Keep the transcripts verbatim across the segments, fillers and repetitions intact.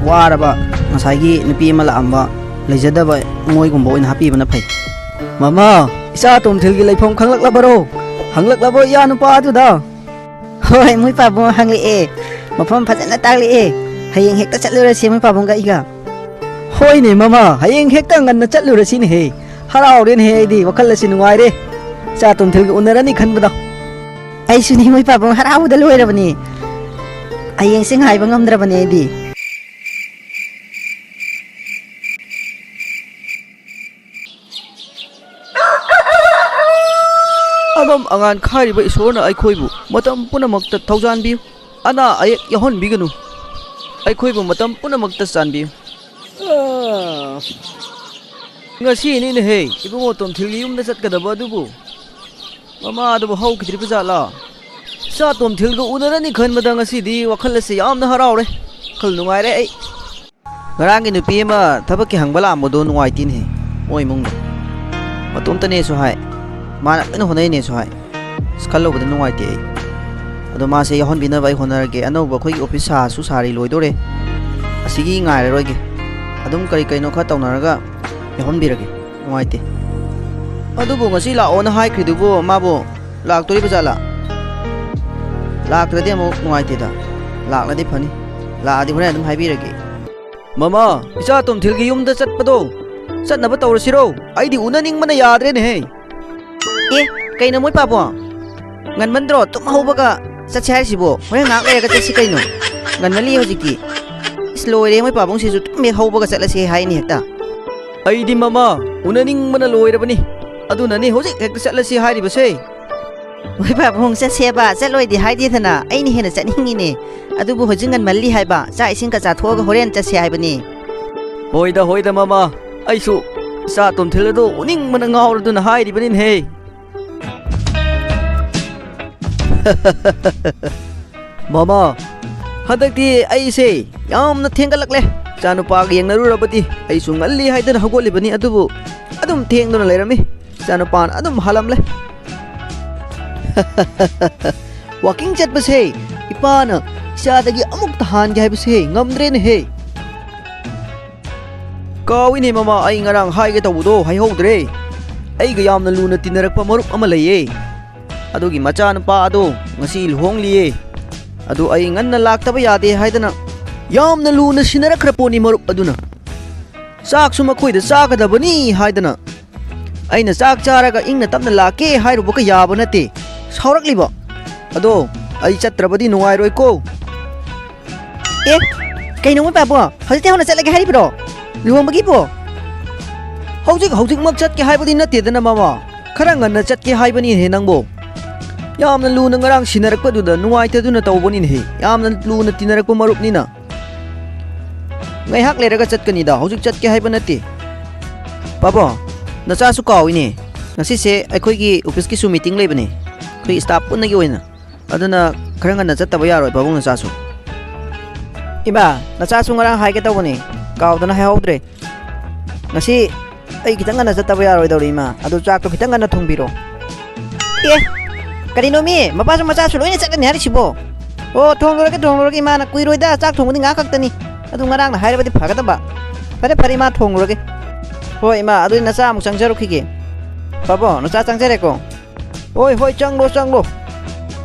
ꯋꯥꯔꯕ ꯉꯁꯥꯏꯒꯤ ꯅꯨꯄꯤ ꯑꯃ ꯂꯥꯛꯑꯝꯕ ꯂꯩꯖꯗꯕ ꯃꯣꯏꯒꯨꯝꯕ ꯑꯣꯏꯅ ꯍꯥꯞꯄꯤꯕꯅ ꯐꯩ꯫ ꯃꯃꯥ, ꯏꯆꯥ ꯇꯣꯝꯊꯤꯜꯒꯤ ꯂꯩꯐꯝ ꯈꯪꯂꯛꯂꯕꯔꯣ? ꯍꯪꯂꯛꯂꯕꯣ ꯏꯌꯥ ꯅꯨꯄꯥ ꯑꯗꯨꯗ? ꯍꯣꯏ, ꯃꯣꯏ ꯄꯥꯕꯨꯡ ꯍꯪꯂꯛꯑꯦ꯫ ꯃꯐꯝ ꯐꯖꯅ ꯇꯥꯛꯂꯛꯑꯦ꯫ ꯍꯌꯦꯡ ꯍꯦꯛꯇ ꯆꯠꯂꯨꯔꯁꯦ ꯃꯣꯏ ꯄꯥꯕꯨꯡꯒ ꯑꯩꯒ꯫ ꯍꯣꯏꯅꯦ ꯃꯃꯥ, ꯍꯌꯦꯡ ꯍꯦꯛꯇ ꯉꯟꯅ ꯆꯠꯂꯨꯔꯁꯤꯅꯦꯍꯦ꯫ ꯍꯔꯥꯎꯔꯦꯅꯦꯍꯦ, ꯑꯩꯗꯤ ꯋꯥꯈꯜ ꯑꯁꯤ ꯅꯨꯡꯉꯥꯏꯔꯦ꯫ ꯏꯆꯥ ꯇꯣꯝꯊꯤꯜꯒ ꯎꯅꯔꯅꯤ ꯈꯟꯕꯗ꯫ ꯑꯩꯁꯨꯅꯦ ꯃꯣꯏ ꯄꯥꯕꯨꯡ, ꯍꯔꯥꯎꯕꯗ ꯂꯣꯏꯔꯕꯅꯦ꯫ ꯍꯌꯦꯡꯁꯦ ꯉꯥꯏꯕ ꯉꯝꯗ꯭ꯔꯕꯅꯦ ꯑꯩꯗꯤ꯫ ꯑꯉꯝ ꯑꯉꯥꯟ ꯈꯥꯏꯔꯤꯕ ꯏꯁꯣꯔꯅ ꯑꯩꯈꯣꯏꯕꯨ ꯃꯇꯝ ꯄꯨꯝꯅꯃꯛꯇ ꯊꯧꯖꯥꯟꯕꯤꯌꯨ꯫ ꯑꯅꯥ ꯑꯌꯦꯛ ꯌꯥꯎꯍꯟꯕꯤꯒꯅꯨ꯫ ꯑꯩꯈꯣꯏꯕꯨ ꯃꯇꯝ ꯄꯨꯝꯅꯃꯛꯇ ꯆꯥꯟꯕꯤꯌꯨ꯫ ꯉꯁꯤꯅꯤꯅꯦꯍꯦ, ꯏꯕꯨꯡꯉꯣ ꯇꯣꯝꯊꯤꯜꯒꯤ ꯌꯨꯝꯗ ꯆꯠꯀꯗꯕ ꯑꯗꯨꯕꯨ꯫ ꯃꯃꯥꯗꯨꯕꯨ ꯍꯧꯈꯤꯗ꯭ꯔꯤꯕ ꯖꯥꯠꯂꯥ? ꯏꯆꯥ ꯇꯣꯝꯊꯤꯜꯒ ꯎꯅꯔꯅꯤ ꯈꯟꯕꯗ ꯉꯁꯤꯗꯤ ꯋꯥꯈꯜ ꯑꯁꯦ ꯌꯥꯝꯅ ꯍꯔꯥꯎꯔꯦ꯫ ꯋꯥꯈꯜ ꯅꯨꯡꯉꯥꯏꯔꯦ ꯑꯩ꯫ ꯉꯔꯥꯡꯒꯤ ꯅꯨꯄꯤ ꯑꯃ ꯊꯕꯛꯀꯤ ꯍꯪꯕ ꯂꯥꯛꯑꯝꯕꯗꯣ ꯅꯨꯡꯉꯥꯏꯇꯦꯅꯦꯍꯦ, ꯃꯣꯏ ꯏꯃꯨꯡꯗꯣ꯫ ꯃꯇꯣꯝꯇꯅꯦꯁꯨ ꯍꯥꯏ, ꯃꯥꯅ ꯂꯣꯏꯅ ꯍꯣꯠꯅꯩꯅꯦꯁꯨ ꯍꯥꯏ꯫ ꯑꯁ, ꯈꯜꯂꯨꯕꯗ ꯅꯨꯡꯉꯥꯏꯇꯦ ꯑꯩ꯫ ꯑꯗꯣ ꯃꯥꯁꯦ ꯌꯥꯎꯍꯟꯕꯤꯅꯕ ꯑꯩ ꯍꯣꯠꯅꯔꯒꯦ꯫ ꯑꯅꯧꯕ ꯑꯩꯈꯣꯏꯒꯤ ꯑꯣꯐꯤꯁ ꯁꯥꯁꯨ ꯁꯥꯔꯤ, ꯂꯣꯏꯗꯣꯔꯦ꯫ ꯑꯁꯤꯒꯤ ꯉꯥꯏꯔꯔꯣꯏꯒꯦ꯫ ꯑꯗꯨꯝ ꯀꯔꯤ ꯀꯩꯅꯣ ꯈꯔ ꯇꯧꯅꯔꯒ ꯌꯥꯎꯍꯟꯕꯤꯔꯒꯦ꯫ ꯅꯨꯡꯉꯥꯏꯇꯦ꯫ ꯑꯗꯨꯕꯨ ꯉꯁꯤ ꯂꯥꯛꯑꯣꯅ ꯍꯥꯏꯈ꯭ꯔꯤꯗꯨꯕꯨ ꯃꯥꯕꯨ ꯂꯥꯛꯇꯣꯔꯤꯕ ꯖꯥꯠꯂꯥ? ꯂꯥꯛꯇ꯭ꯔꯗꯤ ꯑꯃꯨꯛ ꯅꯨꯡꯉꯥꯏꯇꯦꯗ꯫ ꯂꯥꯛꯂꯗꯤ ꯐꯅꯤ꯫ ꯂꯥꯛꯑꯗꯤ ꯍꯣꯔꯦꯟ ꯑꯗꯨꯝ ꯍꯥꯏꯕꯤꯔꯒꯦ꯫ ꯃꯃꯥ, ꯏꯆꯥ ꯇꯣꯝꯊꯤꯜꯒꯤ ꯌꯨꯝꯗ ꯆꯠꯄꯗꯣ, ꯆꯠꯅꯕ ꯇꯧꯔꯁꯤꯔꯣ? ꯑꯩꯗꯤ ꯎꯅꯅꯤꯡꯕꯅ ꯌꯥꯗ꯭ꯔꯦꯅꯦꯍꯦ꯫ ꯑꯦ, ꯀꯩꯅꯣ ꯃꯣꯏ ꯄꯥꯕꯣ? ꯉꯟꯃꯟꯗ꯭ꯔꯣ? ꯇꯨꯝ ꯍꯧꯕꯒ ꯆꯠꯁꯦ ꯍꯥꯏꯔꯤꯁꯤꯕꯣ? ꯍꯣꯔꯦꯟ ꯉꯥꯏꯍꯥꯛ ꯂꯩꯔꯒ ꯆꯠꯁꯤ ꯀꯩꯅꯣ꯫ ꯉꯟꯃꯜꯂꯤ ꯍꯧꯖꯤꯛꯇꯤ꯫ ꯏꯁ, ꯂꯣꯏꯔꯦ, ꯃꯣꯏ ꯄꯥꯕꯨꯡꯁꯤꯁꯨ ꯇꯨꯝ ꯍꯦꯛ ꯍꯧꯕꯒ ꯆꯠꯂꯁꯦ ꯍꯥꯏꯅꯤ ꯍꯦꯛꯇ꯫ ꯑꯩꯗꯤ ꯃꯃꯥ, ꯎꯅꯅꯤꯡꯕꯅ ꯂꯣꯏꯔꯕꯅꯤ꯫ ꯑꯗꯨꯅꯅꯤ ꯍꯧꯖꯤꯛ ꯍꯦꯛꯇ ꯆꯠꯂꯁꯤ ꯍꯥꯏꯔꯤꯕꯁꯦ꯫ ꯍꯣꯏ ꯄꯥꯕꯨꯡ, ꯆꯠꯁꯦꯕ, ꯆꯠꯂꯣꯏꯗꯤ ꯍꯥꯏꯗꯦꯗꯅ, ꯑꯩꯅ ꯍꯦꯟꯅ ꯆꯠꯅꯤꯡꯉꯤꯅꯦ꯫ ꯑꯗꯨꯕꯨ ꯍꯧꯖꯤꯛ ꯉꯟꯃꯜꯂꯤ ꯍꯥꯏꯕ, ꯆꯥꯛ ꯏꯁꯤꯡꯒ ꯆꯥꯊꯣꯛꯑꯒ ꯍꯣꯔꯦꯟ ꯆꯠꯁꯦ ꯍꯥꯏꯕꯅꯤ꯫ ꯍꯣꯏꯗ, ꯍꯣꯏꯗ ꯃꯃꯥ, ꯑꯩꯁꯨ ꯏꯆꯥ ꯇꯣꯝꯊꯤꯜ ꯑꯗꯣ ꯎꯅꯤꯡꯕꯅ ꯉꯥꯎꯔꯗꯨꯅ ꯍꯥꯏꯔꯤꯕꯅꯤꯅꯦꯍꯦ꯫ ꯃꯃꯥ, ꯍꯟꯗꯛꯇꯤ ꯑꯩꯁꯦ ꯌꯥꯝꯅ ꯊꯦꯡꯒꯠꯂꯛꯂꯦ꯫ ꯏꯆꯥꯅꯨꯄꯥꯒ ꯌꯦꯡꯅꯔꯨꯔꯕꯗꯤ ꯑꯩꯁꯨ ꯉꯜꯂꯤ ꯍꯥꯏꯗꯅ ꯍꯧꯒꯠꯂꯤꯕꯅꯤ, ꯑꯗꯨꯕꯨ ꯑꯗꯨꯝ ꯊꯦꯡꯗꯨꯅ ꯂꯩꯔꯝꯃꯤ꯫ ꯏꯆꯥꯅꯨꯄꯥꯅ ꯑꯗꯨꯝ ꯍꯥꯜꯂꯝꯂꯦ꯫ ꯋꯥꯀꯤꯡ ꯆꯠꯄꯁꯦ ꯏꯄꯥꯅ ꯏꯆꯥꯗꯒꯤ ꯑꯃꯨꯛꯇ ꯍꯥꯟꯒꯦ ꯍꯥꯏꯕꯁꯦ ꯉꯝꯗ꯭ꯔꯦꯅꯦꯍꯦ꯫ ꯀꯥꯎꯏꯅꯦ ꯃꯃꯥ, ꯑꯩ ꯉꯔꯥꯡ ꯍꯥꯏꯒꯦ ꯇꯧꯕꯗꯣ ꯍꯥꯏꯍꯧꯗ꯭ꯔꯦ꯫ ꯑꯩꯒ ꯌꯥꯝꯅ ꯂꯨꯅ ꯇꯤꯟꯅꯔꯛꯄ ꯃꯔꯨꯞ ꯑꯃ ꯂꯩꯌꯦ꯫ ꯑꯗꯨꯒꯤ ꯃꯆꯥꯅꯨꯄꯥ ꯑꯗꯣ ꯉꯁꯤ ꯂꯨꯍꯣꯡꯂꯤꯌꯦ꯫ ꯑꯗꯨ ꯑꯩ ꯉꯟꯅ ꯂꯥꯛꯇꯕ ꯌꯥꯗꯦ ꯍꯥꯏꯗꯅ ꯌꯥꯝꯅ ꯂꯨꯅ ꯁꯤꯟꯅꯔꯛꯈ꯭ꯔ ꯄꯣꯠꯅꯤ ꯃꯔꯨꯞ ꯑꯗꯨꯅ꯫ ꯆꯥꯛꯁꯨ ꯃꯈꯣꯏꯗ ꯆꯥꯒꯗꯕꯅꯤ ꯍꯥꯏꯗꯅ ꯑꯩꯅ ꯆꯥꯛ ꯆꯥꯔꯒ ꯏꯪꯅ ꯇꯞꯅ ꯂꯥꯛꯀꯦ ꯍꯥꯏꯔꯨꯕꯒ ꯌꯥꯕ ꯅꯠꯇꯦ꯫ ꯁꯥꯎꯔꯛꯂꯤꯕ꯫ ꯑꯗꯣ ꯑꯩ ꯆꯠꯇ꯭ꯔꯕꯗꯤ ꯅꯨꯡꯉꯥꯏꯔꯣꯏꯀꯣ꯫ ꯑꯦ, ꯀꯩꯅꯣ ꯃꯣꯏ ꯄꯥꯕꯣ? ꯍꯧꯖꯤꯛꯇꯤ ꯍꯧꯅ ꯆꯠꯂꯒꯦ ꯍꯥꯏꯔꯤꯕ꯭ꯔꯣ? ꯂꯨꯍꯣꯡꯕꯒꯤꯕꯣ? ꯍꯧꯖꯤꯛ ꯍꯧꯖꯤꯛꯃꯛ ꯆꯠꯀꯦ ꯍꯥꯏꯕꯗꯤ ꯅꯠꯇꯦꯗꯅ ꯃꯃꯥ꯫ ꯈꯔ ꯉꯟꯅ ꯆꯠꯀꯦ ꯍꯥꯏꯕꯅꯤꯍꯦ ꯅꯪꯕꯣ꯫ ꯌꯥꯝꯅ ꯂꯨꯅ ꯉꯔꯥꯡ ꯁꯤꯟꯅꯔꯛꯄꯗꯨꯗ ꯅꯨꯡꯉꯥꯏꯇꯗꯨꯅ ꯇꯧꯕꯅꯤꯅꯦꯍꯦ꯫ ꯌꯥꯝꯅ ꯂꯨꯅ ꯇꯤꯟꯅꯔꯛꯄ ꯃꯔꯨꯞꯅꯤꯅ꯫ ꯉꯥꯏꯍꯥꯛ ꯂꯩꯔꯒ ꯆꯠꯀꯅꯤꯗ, ꯍꯧꯖꯤꯛ ꯆꯠꯀꯦ ꯍꯥꯏꯕ ꯅꯠꯇꯦ꯫ ꯄꯥꯕꯣ, ꯅꯆꯥꯁꯨ ꯀꯥꯎꯏꯅꯦ꯫ ꯉꯁꯤꯁꯦ ꯑꯩꯈꯣꯏꯒꯤ ꯑꯣꯐꯤꯁꯀꯤꯁꯨ ꯃꯤꯇꯤꯡ ꯂꯩꯕꯅꯦ, ꯑꯩꯈꯣꯏ ꯁ꯭ꯇꯥꯐ ꯄꯨꯟꯅꯒꯤ ꯑꯣꯏꯅ꯫ ꯑꯗꯨꯅ ꯈꯔ ꯉꯟꯅ ꯆꯠꯇꯕ ꯌꯥꯔꯣꯏ ꯄꯥꯕꯨꯡ ꯅꯆꯥꯁꯨ꯫ ꯏꯃꯥ, ꯅꯆꯥꯁꯨ ꯉꯔꯥꯡ ꯍꯥꯏꯒꯦ ꯇꯧꯕꯅꯦ, ꯀꯥꯎꯗꯅ ꯍꯥꯏꯍꯧꯗ꯭ꯔꯦ꯫ ꯉꯁꯤ ꯑꯩ ꯈꯤꯇꯪ ꯉꯟꯅ ꯆꯠꯇꯕ ꯌꯥꯔꯣꯏꯗꯧꯔꯤ ꯏꯃꯥ, ꯑꯗꯨ ꯆꯥꯛꯇꯣ ꯈꯤꯇꯪ ꯉꯟꯅ ꯊꯣꯡꯕꯤꯔꯣ꯫ ꯑꯦ, ꯀꯔꯤꯅꯣ ꯃꯤ, ꯃꯄꯥꯁꯨ ꯃꯆꯥꯁꯨ ꯂꯣꯏꯅ ꯆꯠꯂꯅꯤ ꯍꯥꯏꯔꯤꯁꯤꯕꯣ? ꯑꯣ, ꯊꯣꯡꯂꯨꯔꯒꯦ, ꯊꯣꯡꯂꯨꯔꯒꯦ ꯏꯃꯥꯅ, ꯀꯨꯏꯔꯣꯏꯗ, ꯆꯥꯛ ꯊꯣꯡꯕꯗꯤ ꯉꯥꯏꯍꯥꯛ ꯈꯛꯇꯅꯤ꯫ ꯑꯗꯨ ꯉꯔꯥꯡꯅ ꯍꯥꯏꯔꯕꯗꯤ ꯐꯒꯗꯕ꯫ ꯐꯔꯦ, ꯐꯔꯦ ꯏꯃꯥ, ꯊꯣꯡꯂꯨꯔꯒꯦ꯫ ꯍꯣꯏ ꯏꯃꯥ, ꯑꯗꯨꯗꯤ ꯅꯆꯥ ꯑꯃꯨꯛ ꯆꯪꯖꯔꯨꯈꯤꯒꯦ꯫ ꯄꯥꯕꯣ, ꯅꯆꯥ ꯆꯪꯖꯔꯦꯀꯣ꯫ ꯍꯣꯏ, ꯍꯣꯏ, ꯆꯪꯂꯣ, ꯆꯪꯂꯣ꯫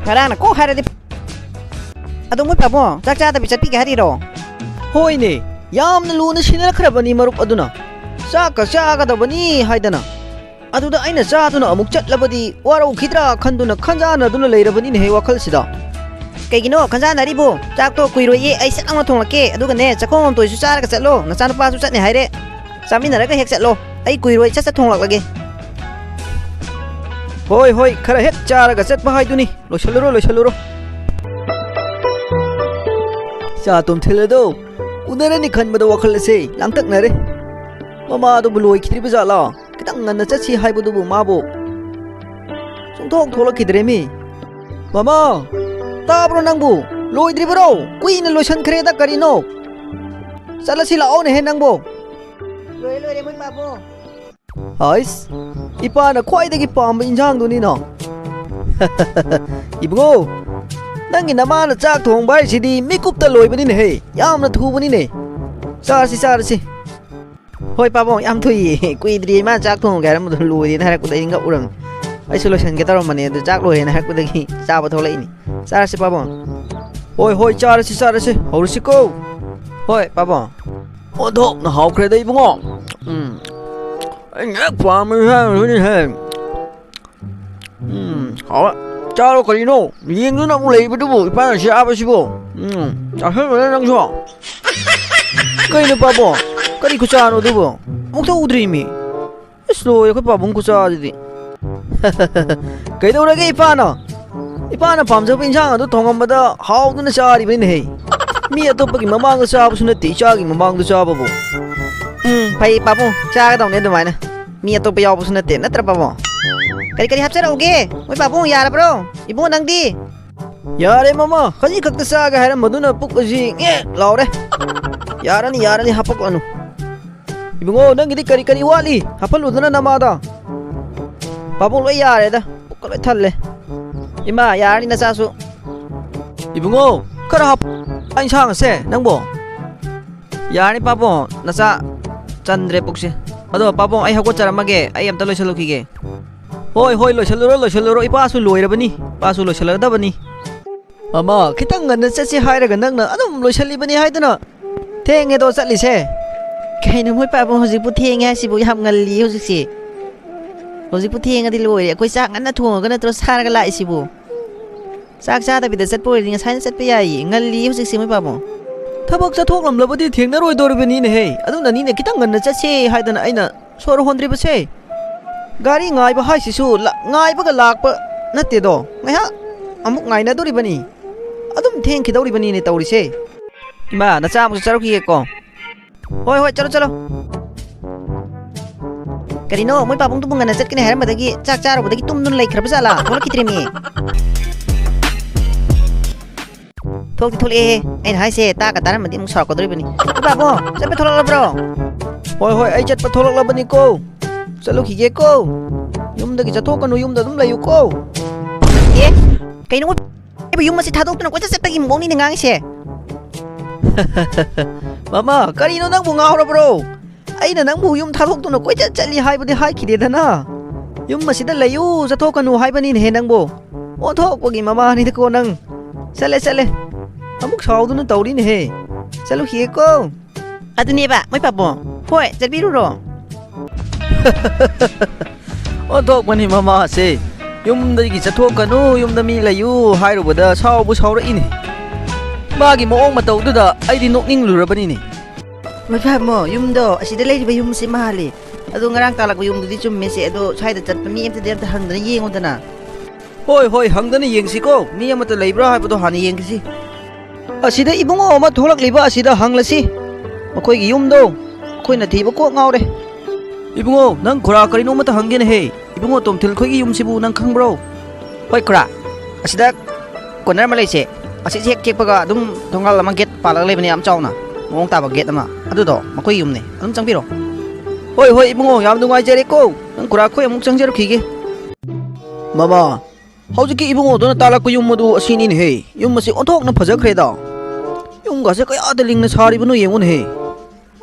ꯉꯔꯥꯡꯅ ꯀꯣꯛ ꯍꯥꯏꯔꯗꯤ꯫ ꯑꯗꯣ ꯃꯣꯏ ꯄꯥꯕꯣ, ꯆꯥꯛ ꯆꯥꯗꯕꯤ ꯆꯠꯄꯤꯒꯦ ꯍꯥꯏꯔꯤꯔꯣ? ꯍꯣꯏꯅꯦ, ꯌꯥꯝꯅ ꯂꯨꯅ ꯁꯤꯟꯅꯔꯛꯈ꯭ꯔꯕꯅꯤ ꯃꯔꯨꯞ ꯑꯗꯨꯅ꯫ ꯆꯥꯛꯀ ꯆꯥꯒꯗꯕꯅꯤ ꯍꯥꯏꯗꯅ꯫ ꯑꯗꯨꯗ ꯑꯩꯅ ꯆꯥꯗꯨꯅ ꯑꯃꯨꯛ ꯆꯠꯂꯕꯗꯤ ꯋꯥꯔꯧꯈꯤꯗ꯭ꯔꯥ ꯈꯟꯗꯨꯅ ꯈꯟꯖꯥꯟꯅꯗꯨꯅ ꯂꯩꯔꯕꯅꯤꯅꯦꯍꯦ ꯋꯥꯈꯜꯁꯤꯗ꯫ ꯀꯩꯒꯤꯅꯣ ꯈꯟꯖꯥꯟꯅꯔꯤꯕꯣ? ꯆꯥꯛꯇꯣ ꯀꯨꯏꯔꯣꯏꯌꯦ, ꯑꯩ ꯁꯠ ꯂꯥꯎꯅ ꯊꯣꯡꯂꯛꯀꯦ꯫ ꯑꯗꯨꯒꯅꯦ, ꯆꯥꯛꯈꯣꯝ ꯑꯃꯇ ꯑꯣꯏꯁꯨ ꯆꯥꯔꯒ ꯆꯠꯂꯣ꯫ ꯅꯆꯥꯅꯨꯄꯥꯁꯨ ꯆꯠꯅꯤ ꯍꯥꯏꯔꯦ꯫ ꯆꯥꯃꯤꯟꯅꯔꯒ ꯍꯦꯛ ꯆꯠꯂꯣ꯫ ꯑꯩ ꯀꯨꯏꯔꯣꯏ, ꯁꯠ ꯁꯠ ꯊꯣꯡꯂꯛꯂꯒꯦ꯫ ꯍꯣꯏ, ꯍꯣꯏ, ꯈꯔ ꯍꯦꯛ ꯆꯥꯔꯒ ꯆꯠꯄ ꯍꯥꯏꯗꯨꯅꯤ꯫ ꯂꯣꯏꯁꯜꯂꯨꯔꯣ, ꯂꯣꯏꯁꯜꯂꯨꯔꯣ꯫ ꯏꯆꯥ ꯇꯣꯝꯊꯤꯜ ꯑꯗꯣ ꯎꯅꯔꯅꯤ ꯈꯟꯕꯗ ꯋꯥꯈꯜ ꯑꯁꯦ ꯂꯥꯡꯇꯛꯅꯔꯦ꯫ ꯃꯃꯥꯗꯨꯕꯨ ꯂꯣꯏꯈꯤꯗ꯭ꯔꯤꯕ ꯖꯥꯠꯂꯥ? ꯈꯤꯇꯪ ꯉꯟꯅ ꯆꯠꯁꯤ ꯍꯥꯏꯕꯗꯨꯕꯨ ꯃꯥꯕꯨ ꯁꯨꯡꯊꯣꯛ ꯊꯣꯛꯂꯛꯈꯤꯗ꯭ꯔꯦꯃꯤ꯫ ꯃꯃꯥ, ꯇꯥꯕ꯭ꯔꯣ ꯅꯪꯕꯨ? ꯂꯣꯏꯗ꯭ꯔꯤꯕꯔꯣ? ꯀꯨꯏꯅ ꯂꯣꯏꯁꯟꯈ꯭ꯔꯦꯗ ꯀꯔꯤꯅꯣ? ꯆꯠꯂꯁꯤ ꯂꯥꯛꯑꯣꯅꯦꯍꯦ ꯅꯪꯕꯨ꯫ ꯂꯣꯏꯔꯦ, ꯂꯣꯏꯔꯦ, ꯃꯣꯏ ꯄꯥꯕꯨꯡ꯫ ꯍꯥꯏꯁ, ꯏꯄꯥꯅ ꯈ꯭ꯋꯥꯏꯗꯒꯤ ꯄꯥꯝꯕ ꯏꯟꯖꯥꯡꯗꯨꯅꯤꯅꯣ꯫ ꯏꯕꯨꯡꯉꯣ, ꯅꯪꯒꯤ ꯅꯃꯥꯅ ꯆꯥꯛ ꯊꯣꯡꯕ ꯍꯥꯏꯁꯤꯗꯤ ꯃꯤꯀꯨꯞꯇ ꯂꯣꯏꯕꯅꯤꯅꯦꯍꯦ꯫ ꯌꯥꯝꯅ ꯊꯨꯕꯅꯤꯅꯦ꯫ ꯆꯥꯔꯁꯤ, ꯆꯥꯔꯁꯤ꯫ ꯍꯣꯏ ꯄꯥꯕꯨꯡ, ꯌꯥꯝ ꯊꯨꯏꯌꯦ꯫ ꯀꯨꯏꯗ꯭ꯔꯤꯌꯦ ꯃꯥꯅ ꯆꯥꯛ ꯊꯣꯡꯉꯒꯦ ꯍꯥꯏꯔꯝꯕꯗꯣ ꯂꯣꯏꯔꯦꯅ ꯍꯥꯏꯔꯛꯄꯗ ꯑꯩ ꯉꯛꯎꯔꯝꯅꯦ꯫ ꯑꯩꯁꯨ ꯂꯣꯏꯁꯤꯟꯒꯦ ꯇꯧꯔꯝꯕꯅꯦ, ꯑꯗꯨ ꯆꯥꯛ ꯂꯣꯏꯔꯦꯅ ꯍꯥꯏꯔꯛꯄꯗꯒꯤ ꯆꯥꯕ ꯊꯣꯛꯂꯛꯏꯅꯤ꯫ ꯆꯥꯔꯁꯤ ꯄꯥꯕꯨꯡ꯫ ꯍꯣꯏ ꯍꯣꯏ, ꯆꯥꯔꯁꯤ ꯆꯥꯔꯁꯤ, ꯍꯧꯔꯁꯤꯀꯣ꯫ ꯍꯣꯏ ꯄꯥꯕꯨꯡ꯫ ꯑꯣꯟꯊꯣꯛꯅ ꯍꯥꯎꯈ꯭ꯔꯦꯗ ꯏꯕꯨꯡꯉꯣ꯫ ꯎꯝ꯫ ꯑꯩꯅ ꯍꯦꯛ ꯄꯥꯝꯕ ꯏꯟꯁꯥꯡꯗꯨꯅꯤꯍꯦ꯫ ꯎꯝ, ꯍꯥꯎꯋꯦ꯫ ꯆꯥꯔꯣ ꯀꯔꯤꯅꯣ? ꯌꯦꯡꯗꯨꯅ ꯑꯃꯨꯛ ꯂꯩꯕꯗꯨꯕꯨ ꯏꯄꯥꯅ ꯆꯥꯕꯁꯤꯕꯨ꯫ ꯎꯝ, ꯆꯥꯁꯤꯜꯂꯨꯅꯦ ꯅꯪꯁꯨ꯫ ꯀꯩꯅꯣ ꯄꯥꯕꯨꯡ? ꯀꯔꯤ ꯈꯨꯆꯥꯅꯣ ꯑꯗꯨꯕꯨ? ꯑꯃꯨꯛꯇ ꯎꯗ꯭ꯔꯤꯃꯤ꯫ ꯏꯁ, ꯂꯣꯏꯔꯦ ꯑꯩꯈꯣꯏ ꯄꯥꯕꯨꯡ ꯈꯨꯆꯥꯗꯨꯗꯤ꯫ ꯀꯩꯗꯧꯔꯒꯦ ꯏꯄꯥꯅ? ꯏꯄꯥꯅ ꯄꯥꯝꯖꯕ ꯏꯟꯁꯥꯡ ꯑꯗꯨ ꯊꯣꯡꯉꯝꯕꯗ ꯍꯥꯎꯗꯨꯅ ꯆꯥꯔꯤꯕꯅꯤꯅꯦꯍꯦ꯫ ꯃꯤ ꯑꯇꯣꯞꯄꯒꯤ ꯃꯃꯥꯡꯗ ꯆꯥꯕꯁꯨ ꯅꯠꯇꯦ, ꯏꯆꯥꯒꯤ ꯃꯃꯥꯡꯗ ꯆꯥꯕꯕꯨ꯫ ꯎꯝ, ꯐꯩ ꯄꯥꯕꯨꯡ, ꯆꯥꯒꯗꯧꯅꯦ ꯑꯗꯨꯃꯥꯏꯅ꯫ ꯃꯤ ꯑꯇꯣꯞꯄ ꯌꯥꯎꯕꯁꯨ ꯅꯠꯇꯦ, ꯅꯠꯇ꯭ꯔ ꯄꯥꯕꯨꯡ? ꯀꯔꯤ ꯀꯔꯤ ꯍꯥꯞꯆꯔꯛꯎꯒꯦ? ꯃꯣꯏ ꯄꯥꯕꯨꯡ, ꯌꯥꯔꯕ꯭ꯔꯣ? ꯏꯕꯨꯡꯉꯣ ꯅꯪꯗꯤ? ꯌꯥꯔꯦ ꯃꯃꯥ, ꯈꯖꯤꯛ ꯈꯛꯇ ꯆꯥꯒꯦ ꯍꯥꯏꯔꯝꯕꯗꯨꯅ ꯄꯨꯛ ꯑꯁꯤ ꯉꯦꯛ ꯂꯥꯎꯔꯦ꯫ ꯌꯥꯔꯅꯤ, ꯌꯥꯔꯅꯤ, ꯍꯥꯄꯛꯂꯅꯨ꯫ ꯏꯕꯨꯡꯉꯣ, ꯅꯪꯒꯤꯗꯤ ꯀꯔꯤ ꯀꯔꯤ ꯋꯥꯠꯂꯤ? ꯍꯥꯞꯍꯜꯂꯨꯗꯅ ꯅꯃꯥꯗ꯫ ꯄꯥꯕꯨꯡ, ꯂꯣꯏ ꯌꯥꯔꯦꯗ, ꯄꯨꯛꯀ ꯂꯣꯏ ꯊꯜꯂꯦ꯫ ꯏꯃꯥ, ꯌꯥꯔꯅꯤ ꯅꯆꯥꯁꯨ꯫ ꯏꯕꯨꯡꯉꯣ, ꯈꯔ ꯍꯥꯞ-, ꯏꯟꯁꯥꯡ ꯑꯁꯦ ꯅꯪꯕꯣ꯫ ꯌꯥꯔꯅꯤ ꯄꯥꯕꯨꯡ, ꯅꯆꯥ ꯆꯟꯗ꯭ꯔꯦ ꯄꯨꯛꯁꯦ꯫ ꯑꯗꯣ ꯄꯥꯕꯨꯡ, ꯑꯩ ꯍꯧꯒꯠꯆꯔꯝꯃꯒꯦ, ꯑꯩ ꯑꯝꯇ ꯂꯣꯏꯁꯤꯜꯂꯨꯈꯤꯒꯦ꯫ ꯍꯣꯏ ꯍꯣꯏ, ꯂꯣꯏꯁꯤꯜꯂꯨꯔꯣ ꯂꯣꯏꯁꯤꯜꯂꯨꯔꯣ, ꯏꯄꯥꯁꯨ ꯂꯣꯏꯔꯕꯅꯤ, ꯏꯄꯥꯁꯨ ꯂꯣꯏꯁꯤꯜꯂꯒꯗꯕꯅꯤ꯫ ꯃꯃꯥ, ꯈꯤꯇꯪ ꯉꯟꯅ ꯆꯠꯁꯤ ꯍꯥꯏꯔꯒ ꯅꯪꯅ ꯑꯗꯨꯝ ꯂꯣꯏꯁꯤꯜꯂꯤꯕꯅꯤ ꯍꯥꯏꯗꯨꯅ꯫ ꯊꯦꯡꯉꯦꯗꯣ ꯆꯠꯂꯤꯁꯦ꯫ ꯀꯩꯅꯣ ꯃꯣꯏ ꯄꯥꯕꯨꯡ, ꯍꯧꯖꯤꯛꯄꯨ ꯊꯦꯡꯉꯦ ꯍꯥꯏꯁꯤꯕꯨ? ꯌꯥꯝ ꯉꯜꯂꯤꯌꯦ ꯍꯧꯖꯤꯛꯁꯦ꯫ ꯍꯧꯖꯤꯛꯄꯨ ꯊꯦꯡꯉꯗꯤ ꯂꯣꯏꯔꯦ꯫ ꯑꯩꯈꯣꯏ ꯆꯥꯛ ꯉꯟꯅ ꯊꯣꯡꯉꯒ ꯅꯠꯇ꯭ꯔꯣ ꯆꯥꯔꯒ ꯂꯥꯛꯏꯁꯤꯕꯨ? ꯆꯥꯛ ꯆꯥꯗꯕꯤꯗ ꯆꯠꯄ ꯑꯣꯏꯔꯗꯤ ꯉꯁꯥꯏꯅ ꯆꯠꯄ ꯌꯥꯏꯌꯦ꯫ ꯉꯜꯂꯤꯌꯦ ꯍꯧꯖꯤꯛꯁꯦ ꯃꯣꯏ ꯄꯥꯕꯨꯡ꯫ ꯊꯕꯛ ꯆꯠꯊꯣꯛꯂꯝꯂꯕꯗꯤ ꯊꯦꯡꯅꯔꯣꯏꯗꯧꯔꯤꯕꯅꯤꯅꯦꯍꯦ꯫ ꯑꯗꯨꯅꯅꯤꯅꯦ ꯈꯤꯇꯪ ꯉꯟꯅ ꯆꯠꯁꯦ ꯍꯥꯏꯗꯅ ꯑꯩꯅ ꯁꯣꯔ ꯍꯣꯟꯗ꯭ꯔꯤꯕꯁꯦ꯫ ꯒꯥꯔꯤ ꯉꯥꯏꯕ ꯍꯥꯏꯁꯤꯁꯨ ꯂ-, ꯉꯥꯏꯕꯒ ꯂꯥꯛꯄ ꯅꯠꯇꯦꯗꯣ꯫ ꯉꯥꯏꯍꯥꯛ ꯑꯃꯨꯛ ꯉꯥꯏꯅꯗꯣꯔꯤꯕꯅꯤ꯫ ꯑꯗꯨꯝ ꯊꯦꯡꯈꯤꯗꯧꯔꯤꯕꯅꯤꯅꯦ ꯇꯧꯔꯤꯁꯦ꯫ ꯏꯃꯥ, ꯅꯆꯥ ꯑꯃꯨꯛꯁꯨ ꯆꯠꯔꯨꯈꯤꯒꯦꯀꯣ꯫ ꯍꯣꯏ, ꯍꯣꯏ, ꯆꯠꯂꯣ, ꯆꯠꯂꯣ꯫ ꯀꯔꯤꯅꯣ, ꯃꯣꯏ ꯄꯥꯕꯨꯡꯗꯨꯕꯨ ꯉꯟꯅ ꯆꯠꯀꯅꯤ ꯍꯥꯏꯔꯝꯕꯗꯒꯤ ꯆꯥꯛ ꯆꯥꯔꯨꯕꯗꯒꯤ ꯇꯨꯝꯗꯨꯅ ꯂꯩꯈ꯭ꯔꯕ ꯖꯥꯠꯂꯥ? ꯊꯣꯛꯂꯛꯈꯤꯗ꯭ꯔꯦꯃꯤ꯫ ꯊꯣꯛꯇꯤ ꯊꯣꯛꯂꯛꯑꯦꯍꯦ꯫ ꯑꯩꯅ ꯍꯥꯏꯁꯦ ꯇꯥꯛꯀ ꯇꯥꯔꯝꯃꯗꯤ ꯑꯃꯨꯛ ꯁꯥꯎꯔꯛꯀꯗꯧꯔꯤꯕꯅꯤ꯫ ꯏꯕꯥꯕꯣ, ꯆꯠꯄ ꯊꯣꯛꯂꯛꯂꯕ꯭ꯔꯣ? ꯍꯣꯏ, ꯍꯣꯏ, ꯑꯩ ꯆꯠꯄ ꯊꯣꯛꯂꯛꯂꯕꯅꯤꯀꯣ꯫ ꯆꯠꯂꯨꯈꯤꯒꯦꯀꯣ꯫ ꯌꯨꯝꯗꯒꯤ ꯆꯠꯊꯣꯛꯀꯅꯨ, ꯌꯨꯝꯗ ꯑꯗꯨꯝ ꯂꯩꯌꯨꯀꯣ꯫ ꯑꯦ, ꯀꯩꯅꯣ ꯃꯣꯏ ꯌꯨꯝ ꯑꯁꯤ ꯊꯥꯗꯣꯛꯇꯨꯅ ꯀꯣꯏꯆꯠ ꯆꯠꯄꯒꯤ ꯃꯑꯣꯡꯅꯤꯅꯦ ꯉꯥꯡꯉꯤꯁꯦ꯫ ꯃꯃꯥ, ꯀꯔꯤꯅꯣ ꯅꯪꯕꯨ ꯉꯥꯎꯔꯕ꯭ꯔꯣ? ꯑꯩꯅ ꯅꯪꯕꯨ ꯌꯨꯝ ꯊꯥꯗꯣꯛꯇꯨꯅ ꯀꯣꯏꯆꯠ ꯆꯠꯂꯤ ꯍꯥꯏꯕꯗꯤ ꯍꯥꯏꯈꯤꯗꯦꯗꯅ꯫ ꯌꯨꯝ ꯑꯁꯤꯗ ꯂꯩꯌꯨ, ꯆꯠꯊꯣꯛꯀꯅꯨ ꯍꯥꯏꯕꯅꯤꯅꯦꯍꯦ ꯅꯪꯕꯨ꯫ ꯑꯣꯟꯊꯣꯛꯄꯒꯤ ꯃꯃꯥꯅꯤꯗꯀꯣ ꯅꯪ꯫ ꯆꯠꯂꯦ, ꯆꯠꯂꯦ꯫ ꯑꯃꯨꯛ ꯁꯥꯎꯗꯨꯅ ꯇꯧꯔꯤꯅꯦꯍꯦ꯫ ꯆꯠꯂꯨꯈꯤꯒꯦꯀꯣ꯫ ꯑꯗꯨꯅꯦꯕ, ꯃꯣꯏ ꯄꯥꯕꯨꯡ꯫ ꯍꯣꯏ, ꯆꯠꯄꯤꯔꯨꯔꯣ꯫ ꯑꯣꯟꯊꯣꯛꯄꯅꯤ ꯃꯃꯥꯁꯦ꯫ ꯌꯨꯝꯗꯒꯤ ꯆꯠꯊꯣꯛꯀꯅꯨ, ꯌꯨꯝꯗ ꯃꯤ ꯂꯩꯌꯨ ꯍꯥꯏꯔꯨꯕꯗ ꯁꯥꯎꯕꯨ ꯁꯥꯎꯔꯛꯏꯅꯦ꯫ ꯃꯥꯒꯤ ꯃꯑꯣꯡ ꯃꯇꯧꯗꯨꯗ ꯑꯩꯗꯤ ꯅꯣꯛꯅꯤꯡꯂꯨꯔꯕꯅꯤꯅꯦ꯫ ꯃꯣꯏ ꯄꯥꯕꯨꯡ, ꯌꯨꯝꯗꯣ ꯑꯁꯤꯗ ꯂꯩꯔꯤꯕ ꯌꯨꯝꯁꯤ ꯃꯥꯜꯂꯤ꯫ ꯑꯗꯣ ꯉꯔꯥꯡ ꯇꯥꯜꯂꯛꯄ ꯌꯨꯝꯗꯨꯗꯤ ꯆꯨꯝꯃꯦꯁꯦ꯫ ꯑꯗꯣ ꯁ꯭ꯋꯥꯏꯗ ꯆꯠꯄ ꯃꯤ ꯑꯝꯇꯗꯤ ꯑꯝꯇ ꯍꯪꯗꯅ ꯌꯦꯡꯉꯨꯗꯅ꯫ ꯍꯣꯏ, ꯍꯣꯏ, ꯍꯪꯗꯅ ꯌꯦꯡꯁꯤꯀꯣ꯫ ꯃꯤ ꯑꯃꯠꯇ ꯂꯩꯕ꯭ꯔꯥ ꯍꯥꯏꯕꯗꯣ ꯍꯥꯟꯅ ꯌꯦꯡꯈꯤꯁꯤ꯫ ꯑꯁꯤꯗ ꯏꯕꯨꯡꯉꯣ ꯑꯃ ꯊꯣꯛꯂꯛꯂꯤꯕ ꯑꯁꯤꯗ ꯍꯪꯂꯁꯤ꯫ ꯃꯈꯣꯏꯒꯤ ꯌꯨꯝꯗꯣ ꯑꯩꯈꯣꯏꯅ ꯊꯤꯕ ꯀꯣꯛ ꯉꯥꯎꯔꯦ꯫ ꯏꯕꯨꯡꯉꯣ, ꯅꯪ ꯈꯨꯔꯥ ꯀꯔꯤꯅꯣ ꯑꯃꯇ ꯍꯪꯒꯦꯅꯦꯍꯦ꯫ ꯏꯕꯨꯡꯉꯣ ꯇꯣꯝꯊꯤꯜ ꯈꯣꯏꯒꯤ ꯌꯨꯝꯁꯤꯕꯨ ꯅꯪ ꯈꯪꯕ꯭ꯔꯣ? ꯍꯣꯏ ꯈꯨꯔꯥ, ꯑꯁꯤꯗ ꯀꯣꯅꯔ ꯑꯃ ꯂꯩꯁꯦ꯫ ꯑꯁꯤꯁꯦ ꯍꯦꯛ ꯊꯦꯛꯄꯒ ꯑꯗꯨꯝ ꯊꯣꯡꯒꯥꯜ ꯑꯃ ꯒꯦꯠ ꯄꯥꯜꯂꯒ ꯂꯩꯕꯅꯦ, ꯌꯥꯝ ꯆꯥꯎꯅ, ꯃꯑꯣꯡ ꯇꯥꯕ ꯒꯦꯠ ꯑꯃ꯫ ꯑꯗꯨꯗꯣ ꯃꯈꯣꯏ ꯌꯨꯝꯅꯦ, ꯑꯗꯨꯝ ꯆꯪꯕꯤꯔꯣ꯫ ꯍꯣꯏ, ꯍꯣꯏ, ꯏꯕꯨꯡꯉꯣ, ꯌꯥꯝ ꯅꯨꯡꯉꯥꯏꯖꯔꯦꯀꯣ꯫ ꯅꯪ ꯈꯨꯔꯥ ꯈꯣꯏ ꯑꯃꯨꯛ ꯆꯪꯖꯔꯨꯈꯤꯒꯦ꯫ ꯃꯃꯥ, ꯍꯧꯖꯤꯛꯀꯤ ꯏꯕꯨꯡꯉꯣꯗꯨꯅ ꯇꯥꯜꯂꯛꯄ ꯌꯨꯝ ꯑꯗꯨ ꯑꯁꯤꯅꯤꯅꯦꯍꯦ꯫ ꯌꯨꯝ ꯑꯁꯤ ꯑꯣꯟꯊꯣꯛꯅ ꯐꯖꯈ꯭ꯔꯦꯗ꯫ ꯌꯨꯝꯒꯁꯦ ꯀꯌꯥꯗ ꯂꯤꯡꯅ ꯁꯥꯔꯤꯕꯅꯣ ꯌꯦꯡꯉꯨꯅꯦꯍꯦ꯫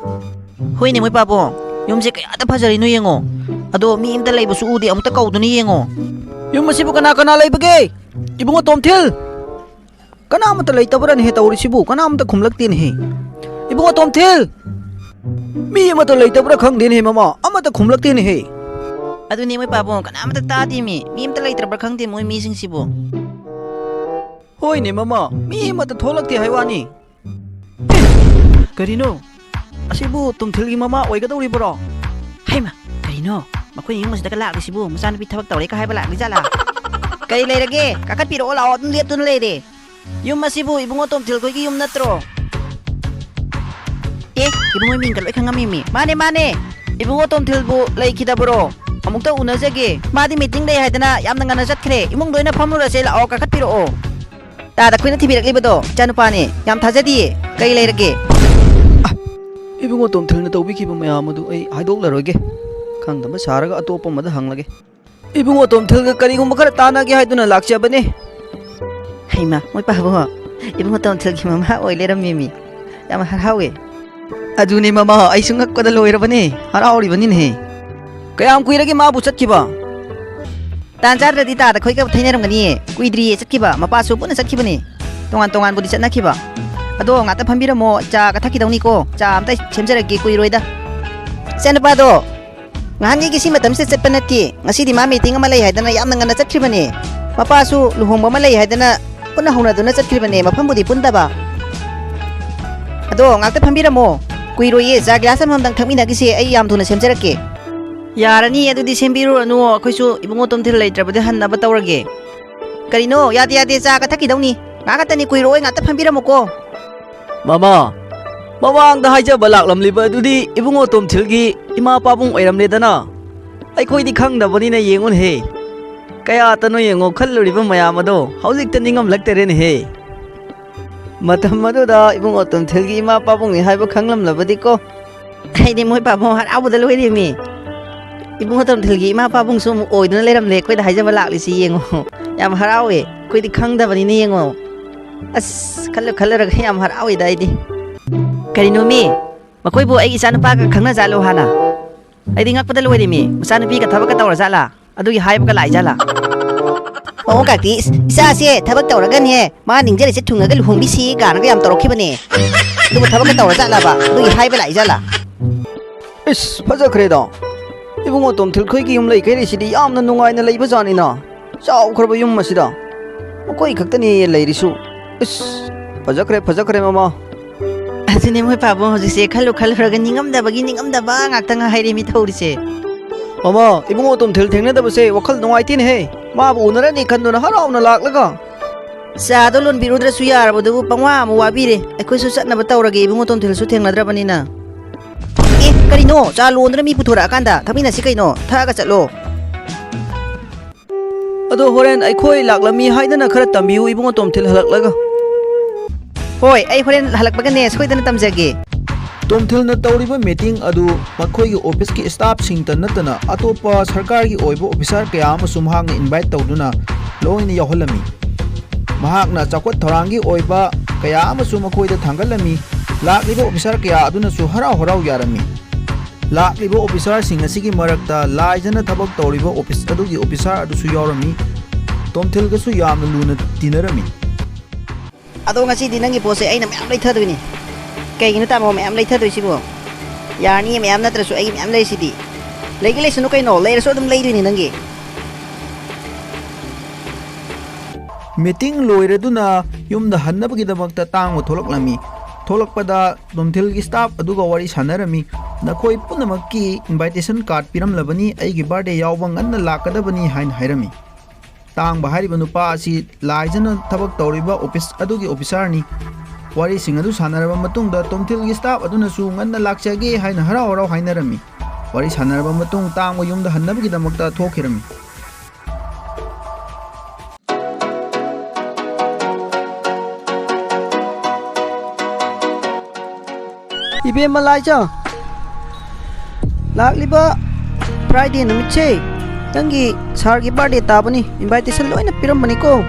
ꯍꯣꯏꯅꯦ, ꯃꯣꯏ ꯄꯥꯕꯨꯡ, ꯌꯨꯝꯁꯦ ꯀꯌꯥꯗ ꯐꯖꯔꯤꯅꯣ ꯌꯦꯡꯉꯣ꯫ ꯑꯗꯣ ꯃꯤ ꯑꯝꯇ ꯂꯩꯕꯁꯨ ꯎꯗꯦ, ꯑꯃꯨꯛꯇ ꯀꯧꯗꯨꯅ ꯌꯦꯡꯉꯣ꯫ ꯌꯨꯝ ꯑꯁꯤꯕꯨ ꯀꯅꯥ ꯀꯅꯥ ꯂꯩꯕꯒꯦ? ꯏꯕꯨꯡꯉꯣ ꯇꯣꯝꯊꯤꯜ! ꯀꯅꯥ ꯑꯃꯠꯇ ꯂꯩꯇꯕ꯭ꯔꯥꯅꯦꯍꯦ ꯇꯧꯔꯤꯁꯤꯕꯨ? ꯀꯅꯥ ꯑꯃꯠꯇ ꯈꯨꯝꯂꯛꯇꯦꯅꯦꯍꯦ꯫ ꯏꯕꯨꯡꯉꯣ ꯇꯣꯝꯊꯤꯜ! ꯃꯤ ꯑꯃꯠꯇ ꯂꯩꯇꯕ꯭ꯔꯥ ꯈꯪꯗꯦꯅꯦꯍꯦ, ꯃꯃꯥ꯫ ꯑꯃꯠꯇ ꯈꯨꯝꯂꯛꯇꯦꯅꯦꯍꯦ꯫ ꯑꯗꯨꯅꯦ, ꯃꯣꯏ ꯄꯥꯕꯨꯡ, ꯀꯅꯥ ꯑꯃꯠꯇ ꯇꯥꯗꯦꯃꯤ꯫ ꯃꯤ ꯑꯃꯠꯇ ꯂꯩꯇ꯭ꯔꯕ꯭ꯔꯥ ꯈꯪꯗꯦ ꯃꯣꯏ ꯃꯤꯁꯤꯡꯁꯤꯕꯨ꯫ ꯍꯣꯏꯅꯦ, ꯃꯃꯥ꯫ ꯃꯤ ꯑꯃꯠꯇ ꯊꯣꯛꯂꯛꯇꯦ ꯍꯥꯏ ꯋꯥꯅꯤ꯫ ꯑꯦ, ꯀꯔꯤꯅꯣ? ꯑꯁꯤꯕꯨ ꯇꯣꯝꯊꯤꯜꯒꯤ ꯃꯃꯥ ꯑꯣꯏꯒꯗꯧꯔꯤꯕ꯭ꯔꯣ? ꯍꯩꯃ, ꯀꯔꯤꯅꯣ? ꯃꯈꯣꯏ ꯌꯨꯝ ꯑꯁꯤꯗꯒ ꯂꯥꯛꯂꯤꯁꯤꯕꯨ ꯃꯆꯥꯅꯨꯄꯤ ꯊꯕꯛ ꯇꯧꯔꯦꯒ ꯍꯥꯏꯕ ꯂꯥꯛꯂꯤ ꯖꯥꯠꯂꯥ? ꯀꯔꯤ ꯂꯩꯔꯒꯦ? ꯀꯥꯈꯠꯄꯤꯔꯛꯑꯣ ꯂꯥꯛꯑꯣ, ꯑꯗꯨꯝ ꯂꯦꯞꯇꯨꯅ ꯂꯩꯔꯦ꯫ ꯌꯨꯝ ꯑꯁꯤꯕꯨ ꯏꯕꯨꯡꯉꯣ ꯇꯣꯝꯊꯤꯜ ꯈꯣꯏꯒꯤ ꯌꯨꯝ ꯅꯠꯇ꯭ꯔꯣ? ꯑꯦ, ꯏꯕꯨꯡꯉꯣ ꯃꯤꯡꯒ ꯂꯣꯏ ꯈꯪꯉꯝꯃꯤꯃꯤ꯫ ꯃꯥꯅꯦ, ꯃꯥꯅꯦ꯫ ꯏꯕꯨꯡꯉꯣ ꯇꯣꯝꯊꯤꯜꯕꯨ ꯂꯩꯈꯤꯗꯕꯔꯣ? ꯑꯃꯨꯛꯇ ꯎꯅꯖꯒꯦ꯫ ꯃꯥꯗꯤ ꯃꯤꯇꯤꯡ ꯂꯩ ꯍꯥꯏꯗꯅ ꯌꯥꯝꯅ ꯉꯟꯅ ꯆꯠꯈ꯭ꯔꯦ꯫ ꯏꯃꯨꯡꯗ ꯑꯣꯏꯅ ꯐꯝꯂꯨꯔꯁꯦ, ꯂꯥꯛꯑꯣ, ꯀꯥꯈꯠꯄꯤꯔꯛꯑꯣ꯫ ꯇꯥꯗ ꯑꯩꯈꯣꯏꯅ ꯊꯤꯕꯤꯔꯛꯂꯤꯕꯗꯣ ꯏꯆꯥꯅꯨꯄꯥꯅꯦ꯫ ꯌꯥꯝ ꯊꯥꯖꯗꯤꯌꯦ꯫ ꯀꯔꯤ ꯂꯩꯔꯒꯦ? ꯑ, ꯏꯕꯨꯡꯉꯣ ꯇꯣꯝꯊꯤꯜꯅ ꯇꯧꯕꯤꯈꯤꯕ ꯃꯌꯥꯝ ꯑꯗꯨ ꯑꯩ ꯍꯥꯏꯗꯣꯛꯂꯔꯣꯏꯒꯦ꯫ ꯈꯪꯗꯕ ꯁꯥꯔꯒ ꯑꯇꯣꯞꯄ ꯑꯃꯗ ꯍꯪꯂꯒꯦ꯫ ꯏꯕꯨꯡꯉꯣ ꯇꯣꯝꯊꯤꯜꯒ ꯀꯔꯤꯒꯨꯝꯕ ꯈꯔ ꯇꯥꯟꯅꯒꯦ ꯍꯥꯏꯗꯨꯅ ꯂꯥꯛꯆꯕꯅꯦ꯫ ꯍꯩꯃꯥ, ꯃꯣꯏ ꯄꯥꯕꯨꯡ, ꯏꯕꯨꯡꯉꯣ ꯇꯣꯝꯊꯤꯜꯒꯤ ꯃꯃꯥ ꯑꯣꯏ ꯂꯩꯔꯝꯃꯦꯃꯤ꯫ ꯌꯥꯝ ꯍꯔꯥꯎꯋꯦ꯫ ꯑꯗꯨꯅꯦ ꯃꯃꯥ, ꯑꯩꯁꯨ ꯉꯛꯄꯗ ꯂꯣꯏꯔꯕꯅꯦ, ꯍꯔꯥꯎꯔꯤꯕꯅꯤꯅꯦꯍꯦ꯫ ꯀꯌꯥꯝ ꯀꯨꯏꯔꯒꯦ ꯃꯥꯕꯨ ꯆꯠꯈꯤꯕ? ꯇꯥꯟ ꯆꯥꯗ꯭ꯔꯗꯤ ꯇꯥꯗ ꯈꯣꯏꯒ ꯊꯩꯅꯔꯝꯒꯅꯤꯌꯦ꯫ ꯀꯨꯏꯗ꯭ꯔꯤꯌꯦ ꯆꯠꯈꯤꯕ, ꯃꯄꯥꯁꯨ ꯄꯨꯟꯅ ꯆꯠꯈꯤꯕꯅꯦ꯫ ꯇꯣꯉꯥꯟ ꯇꯣꯉꯥꯟꯕꯨꯗꯤ ꯆꯠꯅꯈꯤꯕ꯫ ꯑꯗꯣ ꯉꯥꯛꯇ ꯐꯝꯕꯤꯔꯝꯃꯣ, ꯆꯥꯒ ꯊꯛꯈꯤꯗꯧꯅꯤꯀꯣ꯫ ꯆꯥ ꯑꯝꯇ ꯁꯦꯝꯖꯔꯛꯀꯦ, ꯀꯨꯏꯔꯣꯏꯗ꯫ ꯏꯆꯥꯅꯨꯄꯥꯗꯣ ꯉꯍꯥꯟꯈꯩꯒꯤ ꯁꯤ ꯃꯇꯝꯁꯤꯗ ꯆꯠꯄ ꯅꯠꯇꯦ꯫ ꯉꯁꯤꯗꯤ ꯃꯥ meeting ꯑꯃ ꯂꯩ ꯍꯥꯏꯗꯅ ꯌꯥꯝꯅ ꯉꯟꯅ ꯆꯠꯈ꯭ꯔꯤꯕꯅꯦ꯫ ꯃꯄꯥꯁꯨ ꯂꯨꯍꯣꯡꯕ ꯑꯃ ꯂꯩ ꯍꯥꯏꯗꯅ ꯄꯨꯟꯅ ꯍꯧꯅꯗꯨꯅ ꯆꯠꯈ꯭ꯔꯤꯕꯅꯦ, ꯃꯐꯝꯕꯨꯗꯤ ꯄꯨꯟꯗꯕ꯫ ꯑꯗꯣ ꯉꯥꯛꯇ ꯐꯝꯕꯤꯔꯝꯃꯣ꯫ ꯀꯨꯏꯔꯣꯏꯌꯦ, ꯆꯥ glass ꯑꯃꯃꯝꯗꯪ ꯊꯛꯃꯤꯟꯅꯈꯤꯁꯦ, ꯑꯩ ꯌꯥꯝ ꯊꯨꯅ ꯁꯦꯝꯖꯔꯛꯀꯦ꯫ ꯌꯥꯔꯅꯤ, ꯑꯗꯨꯗꯤ ꯁꯦꯝꯕꯤꯔꯨꯔꯅꯨ, ꯑꯩꯈꯣꯏꯁꯨ ꯏꯕꯨꯡꯉꯣ ꯇꯣꯝꯊꯤꯜ ꯂꯩꯇ꯭ꯔꯕꯗꯤ ꯍꯟꯅꯕ ꯇꯧꯔꯒꯦ꯫ ꯀꯔꯤꯅꯣ? ꯌꯥꯗꯦ, ꯌꯥꯗꯦ, ꯆꯥꯒ ꯊꯛꯈꯤꯗꯧꯅꯤ꯫ ꯉꯥꯏꯍꯥꯛ ꯈꯛꯇꯅꯤ, ꯀꯨꯏꯔꯣꯏ, ꯉꯥꯛꯇ ꯐꯝꯕꯤꯔꯝꯃꯨꯀꯣ꯫ ꯃꯃꯥ, ꯃꯃꯥꯡꯗ ꯍꯥꯏꯖꯕ ꯂꯥꯛꯂꯝꯂꯤꯕ ꯑꯗꯨꯗꯤ ꯏꯕꯨꯡꯉꯣ ꯇꯣꯝꯊꯤꯜꯒꯤ ꯏꯃꯥ ꯄꯥꯕꯨꯡ ꯑꯣꯏꯔꯝꯂꯦꯗꯅ꯫ ꯑꯩꯈꯣꯏꯗꯤ ꯈꯪꯗꯕꯅꯤꯅ ꯌꯦꯡꯉꯨꯅꯦꯍꯦ꯫ ꯀꯌꯥꯇꯅꯣ ꯌꯦꯡꯉꯣ, ꯈꯜꯂꯨꯔꯤꯕ ꯃꯌꯥꯝ ꯑꯗꯣ ꯍꯧꯖꯤꯛꯇ ꯅꯤꯡꯉꯝꯂꯛꯇꯔꯦꯅꯦꯍꯦ꯫ ꯃꯇꯝ ꯑꯗꯨꯗ ꯏꯕꯨꯡꯉꯣ ꯇꯣꯝꯊꯤꯜꯒꯤ ꯏꯃꯥ ꯄꯥꯕꯨꯡꯅꯤ ꯍꯥꯏꯕ ꯈꯪꯂꯝꯂꯕꯗꯤꯀꯣ꯫ ꯑꯩꯗꯤ ꯃꯣꯏ ꯄꯥꯕꯨꯡ ꯍꯔꯥꯎꯕꯗ ꯂꯣꯏꯔꯦꯃꯤ꯫ ꯏꯕꯨꯡꯉꯣ ꯇꯣꯝꯊꯤꯜꯒꯤ ꯏꯃꯥ ꯄꯥꯕꯨꯡꯁꯨ ꯑꯃꯨꯛ ꯑꯣꯏꯗꯨꯅ ꯂꯩꯔꯝꯂꯦ, ꯑꯩꯈꯣꯏꯗ ꯍꯥꯏꯖꯕ ꯂꯥꯛꯂꯤꯁꯤ ꯌꯦꯡꯉꯣ꯫ ꯌꯥꯝ ꯍꯔꯥꯎꯋꯦ, ꯑꯩꯈꯣꯏꯗꯤ ꯈꯪꯗꯕꯅꯤꯅ ꯌꯦꯡꯉꯣ꯫ ꯑꯁ, ꯈꯜꯂꯨ ꯈꯜꯂꯨꯔꯒ ꯌꯥꯝ ꯍꯔꯥꯎꯋꯤꯗ ꯑꯩꯗꯤ꯫ ꯀꯔꯤꯅꯣꯃꯤ? ꯃꯈꯣꯏꯕꯨ ꯑꯩꯒꯤ ꯏꯆꯥꯅꯨꯄꯥꯒ ꯈꯪꯅꯖꯥꯠꯂꯣ ꯍꯥꯟꯅ? ꯑꯩꯗꯤ ꯉꯛꯄꯗ ꯂꯣꯏꯔꯦꯃꯤ, ꯃꯆꯥꯅꯨꯄꯤꯒ ꯊꯕꯛꯀ ꯇꯧꯔꯖꯥꯠꯂꯥ? ꯑꯗꯨꯒꯤ ꯍꯥꯏꯕꯒ ꯂꯥꯛꯏꯖꯥꯠꯂꯥ? ꯃꯃꯣ ꯀꯥꯇꯤ, "ꯏꯁ, ꯏꯆꯥꯁꯦ ꯊꯕꯛ ꯇꯧꯔꯒꯅꯦ, ꯃꯥ ꯅꯤꯡꯖꯔꯤꯁꯦ ꯊꯨꯡꯉꯒ ꯂꯨꯍꯣꯡꯕꯤꯁꯤ" ꯀꯥꯏꯅꯒ ꯌꯥꯝ ꯇꯧꯔꯛꯈꯤꯕꯅꯦ꯫ ꯑꯗꯨꯕꯨ ꯊꯕꯛꯀ ꯇꯧꯔꯖꯥꯠꯂꯕ? ꯑꯗꯨꯒꯤ ꯍꯥꯏꯕ ꯂꯥꯛꯏꯖꯥꯠꯂꯥ? ꯏꯁ, ꯐꯖꯈ꯭ꯔꯦꯗ꯫ ꯏꯕꯨꯡꯉꯣ ꯇꯣꯝꯊꯤꯜ ꯈꯣꯏꯒꯤ ꯌꯨꯝ ꯂꯩ ꯀꯩꯔꯩꯁꯤꯗꯤ ꯌꯥꯝꯅ ꯅꯨꯡꯉꯥꯏꯅ ꯂꯩꯕꯖꯥꯠꯅꯤꯅ꯫ ꯆꯥꯎꯈ꯭ꯔꯕ ꯌꯨꯝ ꯑꯁꯤꯗ ꯃꯈꯣꯏ ꯈꯛꯇꯅꯤ ꯂꯩꯔꯤꯁꯨ꯫ ꯏꯁ, ꯐꯖꯈ꯭ꯔꯦ, ꯐꯖꯈ꯭ꯔꯦ, ꯃꯃꯥ꯫ ꯑꯗꯨꯅꯦ ꯃꯣꯏ ꯄꯥꯕꯨꯡ ꯍꯧꯖꯤꯛꯁꯦ ꯈꯜꯂꯨ ꯈꯜꯂꯨꯔꯒ ꯅꯤꯡꯉꯝꯗꯕꯒꯤ ꯅꯤꯡꯉꯝꯗꯕ ꯉꯥꯛꯇ ꯉꯥꯏꯔꯦ ꯃꯤ ꯇꯧꯔꯤꯁꯦ꯫ ꯃꯃꯥ, ꯏꯕꯨꯡꯉꯣ ꯇꯣꯝꯊꯤꯜ ꯊꯦꯡꯅꯗꯕꯁꯦ ꯋꯥꯈꯜ ꯅꯨꯡꯉꯥꯏꯇꯦꯅꯦꯍꯦ꯫ ꯃꯥꯕꯨ ꯎꯅꯔꯅꯤ ꯈꯟꯗꯨꯅ ꯍꯔꯥꯎꯅ ꯂꯥꯛꯂꯒ꯫ ꯆꯥꯗꯣ ꯂꯣꯟꯕꯤꯔꯨꯗ꯭ꯔꯁꯨ ꯌꯥꯔꯕꯗꯨꯕꯨ ꯄꯪꯋꯥ ꯑꯃ ꯋꯥꯕꯤꯔꯦ꯫ ꯑꯩꯈꯣꯏꯁꯨ ꯆꯠꯅꯕ ꯇꯧꯔꯒꯦ, ꯏꯕꯨꯡꯉꯣ ꯇꯣꯝꯊꯤꯜꯁꯨ ꯊꯦꯡꯅꯗ꯭ꯔꯕꯅꯤꯅ꯫ ꯑꯦ, ꯀꯔꯤꯅꯣ? ꯆꯥ ꯂꯣꯟꯗꯨꯅ ꯃꯤ ꯄꯨꯊꯣꯔꯛꯑꯀꯥꯟꯗ ꯊꯛꯃꯤꯟꯅꯁꯤ ꯀꯩꯅꯣ? ꯊꯛꯑꯒ ꯆꯠꯂꯣ꯫ ꯑꯗꯣ ꯍꯣꯔꯦꯟ ꯑꯩꯈꯣꯏ ꯂꯥꯛꯂꯝꯃꯤ ꯍꯥꯏꯗꯅ ꯈꯔ ꯇꯝꯕꯤꯌꯨ, ꯏꯕꯨꯡꯉꯣ ꯇꯣꯝꯊꯤꯜ ꯍꯜꯂꯛꯂꯒ꯫ ꯍꯣꯏ, ꯑꯩ ꯍꯣꯔꯦꯟ ꯍꯜꯂꯛꯄꯒꯅꯦ ꯁꯣꯏꯗꯅ ꯇꯝꯖꯒꯦ꯫ ꯇꯣꯝꯊꯤꯜꯅ ꯇꯧꯔꯤꯕ meeting ꯑꯗꯨ ꯃꯈꯣꯏꯒꯤ officeꯀꯤ staffꯁꯤꯡꯇ ꯅꯠꯇꯅ ꯑꯇꯣꯞꯄ ꯁꯔꯀꯥꯔꯒꯤ ꯑꯣꯏꯕ officer ꯀꯌꯥ ꯑꯃꯁꯨ ꯃꯍꯥꯛꯅ invite ꯇꯧꯗꯨꯅ ꯂꯣꯏꯅ ꯌꯥꯎꯍꯜꯂꯝꯃꯤ꯫ ꯃꯍꯥꯛꯅ ꯆꯥꯎꯈꯠ ꯊꯧꯔꯥꯡꯒꯤ ꯑꯣꯏꯕ ꯀꯌꯥ ꯑꯃꯁꯨ ꯃꯈꯣꯏꯗ ꯊꯥꯡꯒꯠꯂꯝꯃꯤ꯫ ꯂꯥꯛꯂꯤꯕ ꯑꯣꯐꯤꯁꯥꯔ ꯀꯌꯥ ꯑꯗꯨꯅꯁꯨ ꯍꯔꯥꯎ ꯍꯔꯥꯎ ꯌꯥꯔꯝꯃꯤ꯫ ꯂꯥꯛꯂꯤꯕ ꯑꯣꯐꯤꯁꯥꯔꯁꯤꯡ ꯑꯁꯤꯒꯤ ꯃꯔꯛꯇ ꯂꯥꯏꯖꯅ ꯊꯕꯛ ꯇꯧꯔꯤꯕ ꯑꯣꯐꯤꯁ ꯑꯗꯨꯒꯤ ꯑꯣꯐꯤꯁꯥꯔ ꯑꯗꯨꯁꯨ ꯌꯥꯎꯔꯝꯃꯤ꯫ ꯇꯣꯝꯊꯤꯜꯒꯁꯨ ꯌꯥꯝꯅ ꯂꯨꯅ ꯇꯤꯟꯅꯔꯝꯃꯤ꯫ ꯑꯗꯣ ꯉꯁꯤꯗꯤ ꯅꯪꯒꯤ ꯄꯣꯠꯁꯦ ꯑꯩꯅ ꯃꯌꯥꯝ ꯂꯩꯊꯗꯣꯏꯅꯤ꯫ ꯀꯩꯒꯤꯅꯣ ꯇꯥꯃꯣ ꯃꯌꯥꯝ ꯂꯩꯊꯗꯣꯏꯁꯤꯕꯣ? ꯌꯥꯔꯅꯤꯌꯦ, ꯃꯌꯥꯝ ꯅꯠꯇ꯭ꯔꯁꯨ ꯑꯩꯒꯤ ꯃꯌꯥꯝ ꯂꯩꯔꯤꯁꯤꯗꯤ꯫ ꯂꯩꯒꯦ ꯂꯩꯁꯅꯨ ꯀꯩꯅꯣ, ꯂꯩꯔꯁꯨ ꯑꯗꯨꯝ ꯂꯩꯗꯣꯏꯅꯤ ꯅꯪꯒꯤ꯫ ꯃꯤꯇꯤꯡ ꯂꯣꯏꯔꯗꯨꯅ ꯌꯨꯝꯗ ꯍꯟꯅꯕꯒꯤꯗꯃꯛꯇ ꯇꯥꯡꯕ ꯊꯣꯛꯂꯛꯂꯝꯃꯤ꯫ ꯊꯣꯛꯂꯛꯄꯗ ꯇꯣꯝꯊꯤꯜꯒꯤ ꯁ꯭ꯇꯥꯐ ꯑꯗꯨꯒ ꯋꯥꯔꯤ ꯁꯥꯟꯅꯔꯝꯃꯤ꯫ "ꯅꯈꯣꯏ ꯄꯨꯝꯅꯃꯛꯀꯤ ꯏꯟꯚꯥꯏꯇꯦꯁꯟ ꯀꯥꯔꯗ ꯄꯤꯔꯝꯂꯕꯅꯤ, ꯑꯩꯒꯤ ꯕꯥꯔꯗꯦ ꯌꯥꯎꯕ ꯉꯟꯅ ꯂꯥꯛꯀꯗꯕꯅꯤ" ꯍꯥꯏꯅ ꯍꯥꯏꯔꯝꯃꯤ꯫ ꯇꯥꯡꯕ ꯍꯥꯏꯔꯤꯕ ꯅꯨꯄꯥ ꯑꯁꯤ ꯂꯥꯏꯖꯅ ꯊꯕꯛ ꯇꯧꯔꯤꯕ ꯑꯣꯐꯤꯁ ꯑꯗꯨꯒꯤ ꯑꯣꯐꯤꯁꯥꯔꯅꯤ꯫ ꯋꯥꯔꯤꯁꯤꯡ ꯑꯗꯨ ꯁꯥꯟꯅꯔꯕ ꯃꯇꯨꯡꯗ ꯇꯣꯝꯊꯤꯜꯒꯤ ꯁ꯭ꯇꯥꯐ ꯑꯗꯨꯅꯁꯨ ꯉꯟꯅ ꯂꯥꯛꯆꯒꯦ ꯍꯥꯏꯅ ꯍꯔꯥꯎ ꯍꯔꯥꯎ ꯍꯥꯏꯅꯔꯝꯃꯤ꯫ ꯋꯥꯔꯤ ꯁꯥꯟꯅꯔꯕ ꯃꯇꯨꯡ ꯇꯥꯡꯕ ꯌꯨꯝꯗ ꯍꯟꯅꯕꯒꯤꯗꯃꯛꯇ ꯊꯣꯛꯈꯤꯔꯝꯃꯤ꯫ ꯏꯕꯦꯝꯃ ꯂꯥꯏꯖ, ꯂꯥꯛꯂꯤꯕ ꯐ꯭ꯔꯥꯏꯗꯦ ꯅꯨꯃꯤꯠꯁꯦ ꯅꯪꯒꯤ ꯁꯥꯔꯒꯤ ꯕꯥꯔꯗꯦ ꯇꯥꯕꯅꯤ꯫ ꯏꯟꯚꯥꯏꯇꯦꯁꯟ ꯂꯣꯏꯅ ꯄꯤꯔꯝꯕꯅꯤꯀꯣ꯫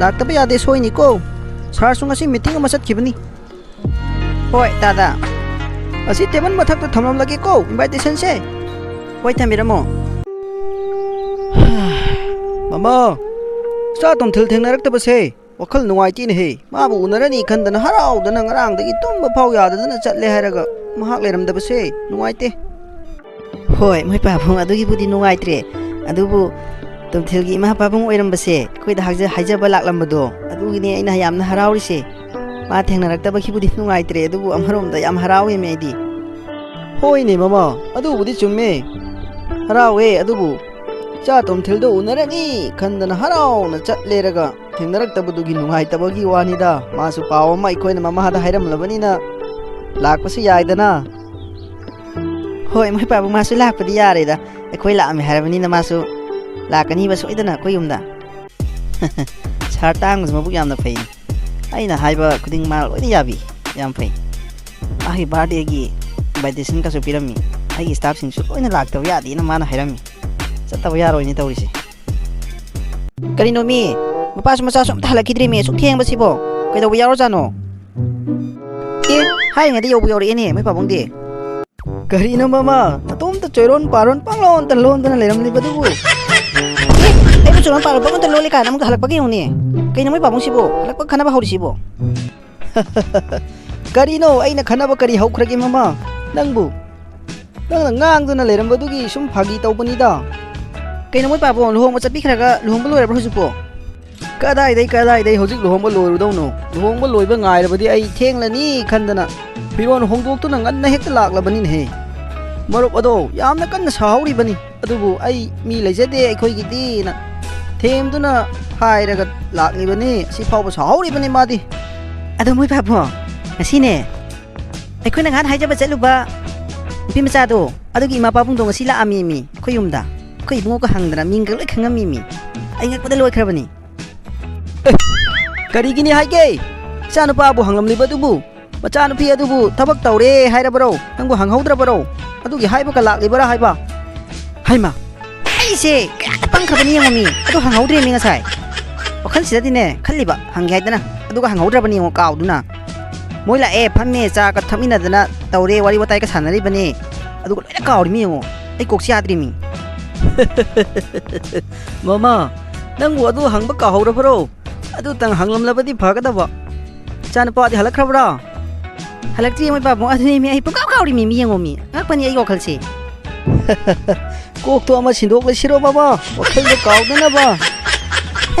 ꯂꯥꯛꯇꯕ ꯌꯥꯗꯦ, ꯁꯣꯏꯅꯤꯀꯣ꯫ ꯁꯥꯔꯁꯨ ꯉꯁꯤ ꯃꯤꯇꯤꯡ ꯑꯃ ꯆꯠꯈꯤꯕꯅꯤ꯫ ꯍꯣꯏ ꯗꯥꯗꯥ, ꯑꯁꯤ ꯇꯦꯕꯜ ꯃꯊꯛꯇ ꯊꯝꯂꯝꯂꯒꯦꯀꯣ ꯏꯟꯚꯥꯏꯇꯦꯁꯟꯁꯦ꯫ ꯍꯣꯏ, ꯊꯝꯕꯤꯔꯝꯃꯣ꯫ ꯃꯃꯥ, ꯏꯆꯥ ꯇꯣꯝꯊꯤꯜ ꯊꯦꯡꯅꯔꯛꯇꯕꯁꯦ ꯋꯥꯈꯜ ꯅꯨꯡꯉꯥꯏꯇꯦꯅꯦꯍꯦ꯫ ꯃꯥꯕꯨ ꯎꯅꯔꯅꯤ ꯈꯟꯗꯅ ꯍꯔꯥꯎꯗꯅ ꯉꯔꯥꯡꯗꯒꯤ ꯇꯨꯝꯕ ꯐꯥꯎ ꯌꯥꯗꯗꯅ ꯆꯠꯂꯦ ꯍꯥꯏꯔꯒ ꯃꯍꯥꯛ ꯂꯩꯔꯝꯗꯕꯁꯦ ꯅꯨꯡꯉꯥꯏꯇꯦ꯫ ꯍꯣꯏ, ꯃꯣꯏ ꯄꯥꯕꯨꯡ, ꯑꯗꯨꯒꯤꯕꯨꯗꯤ ꯅꯨꯡꯉꯥꯏꯇ꯭ꯔꯦ꯫ ꯑꯗꯨꯕꯨ ꯇꯣꯝꯊꯤꯜꯒꯤ ꯏꯃꯥ ꯄꯥꯕꯨꯡ ꯑꯣꯏꯔꯝꯕꯁꯦ ꯑꯩꯈꯣꯏꯗ ꯍꯥꯏꯖ-, ꯍꯥꯏꯖꯕ ꯂꯥꯛꯂꯝꯕꯗꯣ, ꯑꯗꯨꯒꯤꯅꯦ ꯑꯩꯅ ꯌꯥꯝꯅ ꯍꯔꯥꯎꯔꯤꯁꯦ꯫ ꯃꯥ ꯊꯦꯡꯅꯔꯛꯇꯕꯒꯤꯕꯨꯗꯤ ꯅꯨꯡꯉꯥꯏꯇ꯭ꯔꯦ, ꯑꯗꯨꯕꯨ ꯑꯃꯔꯣꯝꯗ ꯌꯥꯝ ꯍꯔꯥꯎꯋꯦꯃꯦ ꯑꯩꯗꯤ꯫ ꯍꯣꯏꯅꯦ ꯃꯃꯥ, ꯑꯗꯨꯕꯨꯗꯤ ꯆꯨꯝꯃꯦ꯫ ꯍꯔꯥꯎꯋꯦ, ꯑꯗꯨꯕꯨ ꯏꯆꯥ ꯇꯣꯝꯊꯤꯜꯗꯣ ꯎꯅꯔꯅꯤ ꯈꯟꯗꯅ ꯍꯔꯥꯎꯅ ꯆꯠꯂꯦꯔꯒ ꯊꯦꯡꯅꯔꯛꯇꯕꯗꯨꯒꯤ ꯅꯨꯡꯉꯥꯏꯇꯕꯒꯤ ꯋꯥꯅꯤꯗ꯫ ꯃꯥꯁꯨ ꯄꯥꯎ ꯑꯃ ꯑꯩꯈꯣꯏꯅ ꯃꯃꯥꯗ ꯍꯥꯏꯔꯝꯂꯕꯅꯤꯅ ꯂꯥꯛꯄꯁꯨ ꯌꯥꯏꯗꯅ꯫ ꯍꯣꯏ, ꯃꯣꯏ ꯄꯥꯕꯨꯡ ꯃꯥꯁꯨ ꯂꯥꯛꯄꯗꯤ ꯌꯥꯔꯦꯗ꯫ ꯑꯩꯈꯣꯏ ꯂꯥꯛꯑꯝꯃꯦ ꯍꯥꯏꯔꯕꯅꯤꯅ ꯃꯥꯁꯨ ꯂꯥꯛꯀꯅꯤꯕ ꯁꯣꯏꯗꯅ ꯑꯩꯈꯣꯏ ꯌꯨꯝꯗ꯫ ꯁꯥꯔ ꯇꯥꯡꯕꯁꯨ ꯃꯕꯨꯛ ꯌꯥꯝꯅ ꯐꯩ꯫ ꯑꯩꯅ ꯍꯥꯏꯕ ꯈꯨꯗꯤꯡ ꯃꯥ ꯂꯣꯏꯅ ꯌꯥꯕꯤ꯫ ꯌꯥꯝ ꯐꯩ꯫ ꯃꯥꯒꯤ ꯕꯥꯔꯗꯦꯒꯤ ꯏꯟꯚꯥꯏꯇꯦꯁꯟꯒꯁꯨ ꯄꯤꯔꯝꯃꯤ꯫ ꯑꯩꯒꯤ ꯁ꯭ꯇꯥꯐꯁꯤꯡꯁꯨ ꯂꯣꯏꯅ ꯂꯥꯛꯇꯕ ꯌꯥꯗꯦꯅ ꯃꯥꯅ ꯍꯥꯏꯔꯝꯃꯤ꯫ ꯆꯠꯇꯕ ꯌꯥꯔꯣꯏꯅꯦ ꯇꯧꯔꯤꯁꯦ꯫ ꯀꯔꯤꯅꯣ ꯃꯤ? ꯃꯄꯥꯁꯨ ꯃꯆꯥꯁꯨ ꯑꯝꯇ ꯍꯜꯂꯛꯈꯤꯗ꯭ꯔꯤꯃꯤ꯫ ꯑꯁꯨꯛ ꯊꯦꯡꯕꯁꯤꯕꯣ? ꯀꯩꯗꯧꯕ ꯌꯥꯎꯔꯖꯥꯠꯅꯣ? ꯍꯥꯏꯔꯤꯉꯩꯗ ꯌꯧꯕ ꯌꯧꯔꯛꯑꯦꯅꯦ ꯃꯣꯏ ꯄꯥꯕꯨꯡꯗꯤ꯫ ꯀꯔꯤꯅꯣ ꯃꯃꯥ, ꯅꯇꯣꯝꯇ ꯆꯣꯏꯔꯣꯟ ꯄꯥꯔꯣꯟ ꯄꯪꯂꯣꯟꯇ ꯂꯣꯟꯗꯅ ꯂꯩꯔꯝꯂꯤꯕꯗꯨꯕꯨ? ꯑꯦ, ꯑꯩꯕꯨ ꯆꯣꯏꯔꯣꯟ ꯄꯥꯔꯣꯟ ꯄꯪꯂꯣꯟꯇ ꯂꯣꯜꯂꯤ ꯀꯥꯏꯅ ꯑꯃꯨꯛ ꯍꯜꯂꯛꯄꯒꯤ ꯌꯦꯡꯉꯨꯅꯦ꯫ ꯀꯩꯅꯣ ꯃꯣꯏ ꯄꯥꯕꯨꯡꯁꯤꯕꯨ ꯍꯜꯂꯛꯄ ꯈꯟꯅꯕ ꯍꯧꯔꯤꯁꯤꯕꯣ? ꯀꯔꯤꯅꯣ ꯑꯩꯅ ꯈꯟꯅꯕ ꯀꯔꯤ ꯍꯧꯈ꯭ꯔꯒꯦ ꯃꯃꯥ? ꯅꯪꯕꯨ, ꯅꯪꯅ ꯉꯥꯡꯗꯨꯅ ꯂꯩꯔꯝꯕꯗꯨꯒꯤ ꯁꯨꯝ ꯐꯥꯒꯤ ꯇꯧꯕꯅꯤꯗ꯫ ꯀꯩꯅꯣ ꯃꯣꯏ ꯄꯥꯕꯨꯡ ꯂꯨꯍꯣꯡꯕ ꯆꯠꯄꯤꯈ꯭ꯔꯒ ꯂꯨꯍꯣꯡꯕ ꯂꯣꯏꯔꯕ꯭ꯔꯣ ꯍꯧꯖꯤꯛꯄꯣ? ꯀꯗꯥꯏꯗꯩ, ꯀꯗꯥꯏꯗꯩ ꯍꯧꯖꯤꯛ ꯂꯨꯍꯣꯡꯕ ꯂꯣꯏꯔꯨꯗꯧꯅꯣ? ꯂꯨꯍꯣꯡꯕ ꯂꯣꯏꯕ ꯉꯥꯏꯔꯕꯗꯤ ꯑꯩ ꯊꯦꯡꯂꯅꯤ ꯈꯟꯗꯅ ꯐꯤꯔꯣꯜ ꯍꯣꯡꯗꯣꯛꯇꯨꯅ ꯉꯟꯅ ꯍꯦꯛꯇ ꯂꯥꯛꯂꯕꯅꯤꯅꯦꯍꯦ꯫ ꯃꯔꯨꯞ ꯑꯗꯣ ꯌꯥꯝꯅ ꯀꯟꯅ ꯁꯥꯍꯧꯔꯤꯕꯅꯤ, ꯑꯗꯨꯕꯨ ꯑꯩ ꯃꯤ ꯂꯩꯖꯗꯦ ꯑꯩꯈꯣꯏꯒꯤꯗꯤꯅ ꯊꯦꯝꯗꯨꯅ ꯍꯥꯏꯔꯒ ꯂꯥꯛꯂꯤꯕꯅꯤ꯫ ꯁꯤ ꯐꯥꯎꯕ ꯁꯥꯍꯧꯔꯤꯕꯅꯤ ꯃꯥꯗꯤ꯫ ꯑꯗꯣ ꯃꯣꯏ ꯄꯥꯕꯨꯡ, ꯉꯁꯤꯅꯦ ꯑꯩꯈꯣꯏꯅ ꯉꯍꯥꯟ ꯍꯥꯏꯖꯕ ꯆꯠꯂꯨꯕ ꯅꯨꯄꯤ ꯃꯆꯥꯗꯣ, ꯑꯗꯨꯒꯤ ꯏꯃꯥ ꯄꯥꯕꯨꯡꯗꯣ ꯉꯁꯤ ꯂꯥꯛꯑꯝꯃꯤ ꯃꯤ ꯑꯩꯈꯣꯏ ꯌꯨꯝꯗ꯫ ꯑꯩꯈꯣꯏ ꯏꯕꯨꯡꯉꯣꯒ ꯍꯪꯗꯅ ꯃꯤꯡꯒ ꯂꯣꯏ ꯈꯪꯉꯝꯃꯤ ꯃꯤ꯫ ꯑꯩ ꯉꯛꯄꯗ ꯂꯣꯏꯈ꯭ꯔꯕꯅꯤ꯫ ꯑꯦ, ꯀꯔꯤꯒꯤꯅꯤ ꯍꯥꯏꯒꯦ? ꯏꯆꯥꯅꯨꯄꯥꯕꯨ ꯍꯪꯂꯝꯂꯤꯕꯗꯨꯕꯨ ꯃꯆꯥꯅꯨꯄꯤ ꯑꯗꯨꯕꯨ ꯊꯕꯛ ꯇꯧꯔꯦ ꯍꯥꯏꯔꯕꯔꯣ? ꯅꯪꯕꯨ ꯍꯪꯍꯧꯗ꯭ꯔꯕꯔꯣ? ꯑꯗꯨꯒꯤ ꯍꯥꯏꯕꯒ ꯂꯥꯛꯂꯤꯕꯔꯥ ꯍꯥꯏꯕ? ꯍꯩꯃꯥ! ꯑꯩꯁꯦ ꯀꯌꯥꯗ ꯄꯪꯈ꯭ꯔꯕꯅꯤ ꯌꯦꯡꯉꯣꯃꯤ꯫ ꯑꯗꯨ ꯍꯪꯍꯧꯗ꯭ꯔꯦꯃꯤ ꯉꯁꯥꯏ꯫ ꯋꯥꯈꯜꯁꯤꯗꯗꯤꯅꯦ ꯈꯜꯂꯤꯕ ꯍꯪꯒꯦ ꯍꯥꯏꯗꯅ꯫ ꯑꯗꯨꯒ ꯍꯪꯍꯧꯗ꯭ꯔꯕꯅꯤ ꯌꯦꯡꯉꯣ ꯀꯥꯎꯗꯨꯅ꯫ ꯃꯣꯏ ꯂꯥꯛꯑꯦ, ꯐꯝꯃꯦ, ꯆꯥꯒ ꯊꯛꯃꯤꯟꯅꯗꯅ ꯇꯧꯔꯦ, ꯋꯥꯔꯤ ꯋꯥꯇꯥꯏꯒ ꯁꯥꯟꯅꯔꯤꯕꯅꯤ꯫ ꯑꯗꯨꯒ ꯂꯣꯏꯅ ꯀꯥꯎꯔꯤꯃꯤ ꯌꯦꯡꯉꯣ꯫ ꯑꯩ ꯀꯣꯛꯁꯤ ꯌꯥꯗ꯭ꯔꯤꯃꯤ꯫ ꯃꯃꯥ, ꯅꯪꯕꯨ ꯑꯗꯨ ꯍꯪꯕ ꯀꯥꯎꯍꯧꯔꯕꯔꯣ? ꯑꯗꯨꯇꯪ ꯍꯪꯂꯝꯂꯕꯗꯤ ꯐꯒꯗꯕ꯫ ꯏꯆꯥꯅꯨꯄꯥꯗꯤ ꯍꯜꯂꯛꯈ꯭ꯔꯕ꯭ꯔꯥ? ꯍꯜꯂꯛꯇ꯭ꯔꯤ ꯃꯣꯏ ꯄꯥꯕꯨꯡ꯫ ꯑꯗꯨꯅꯦꯃꯤ ꯑꯩ ꯄꯨꯡꯀꯥꯎ ꯀꯥꯎꯔꯤꯃꯤ ꯃꯤ ꯌꯦꯡꯉꯣꯃꯤ꯫ ꯑꯉꯛꯄꯅꯤ ꯑꯩ ꯋꯥꯈꯜꯁꯦ꯫ ꯀꯣꯛꯇꯣ ꯑꯃ ꯁꯤꯟꯗꯣꯛꯂꯁꯤꯔꯣ ꯃꯃꯥ? ꯋꯥꯈꯜꯗꯣ ꯀꯥꯎꯗꯅꯕ꯫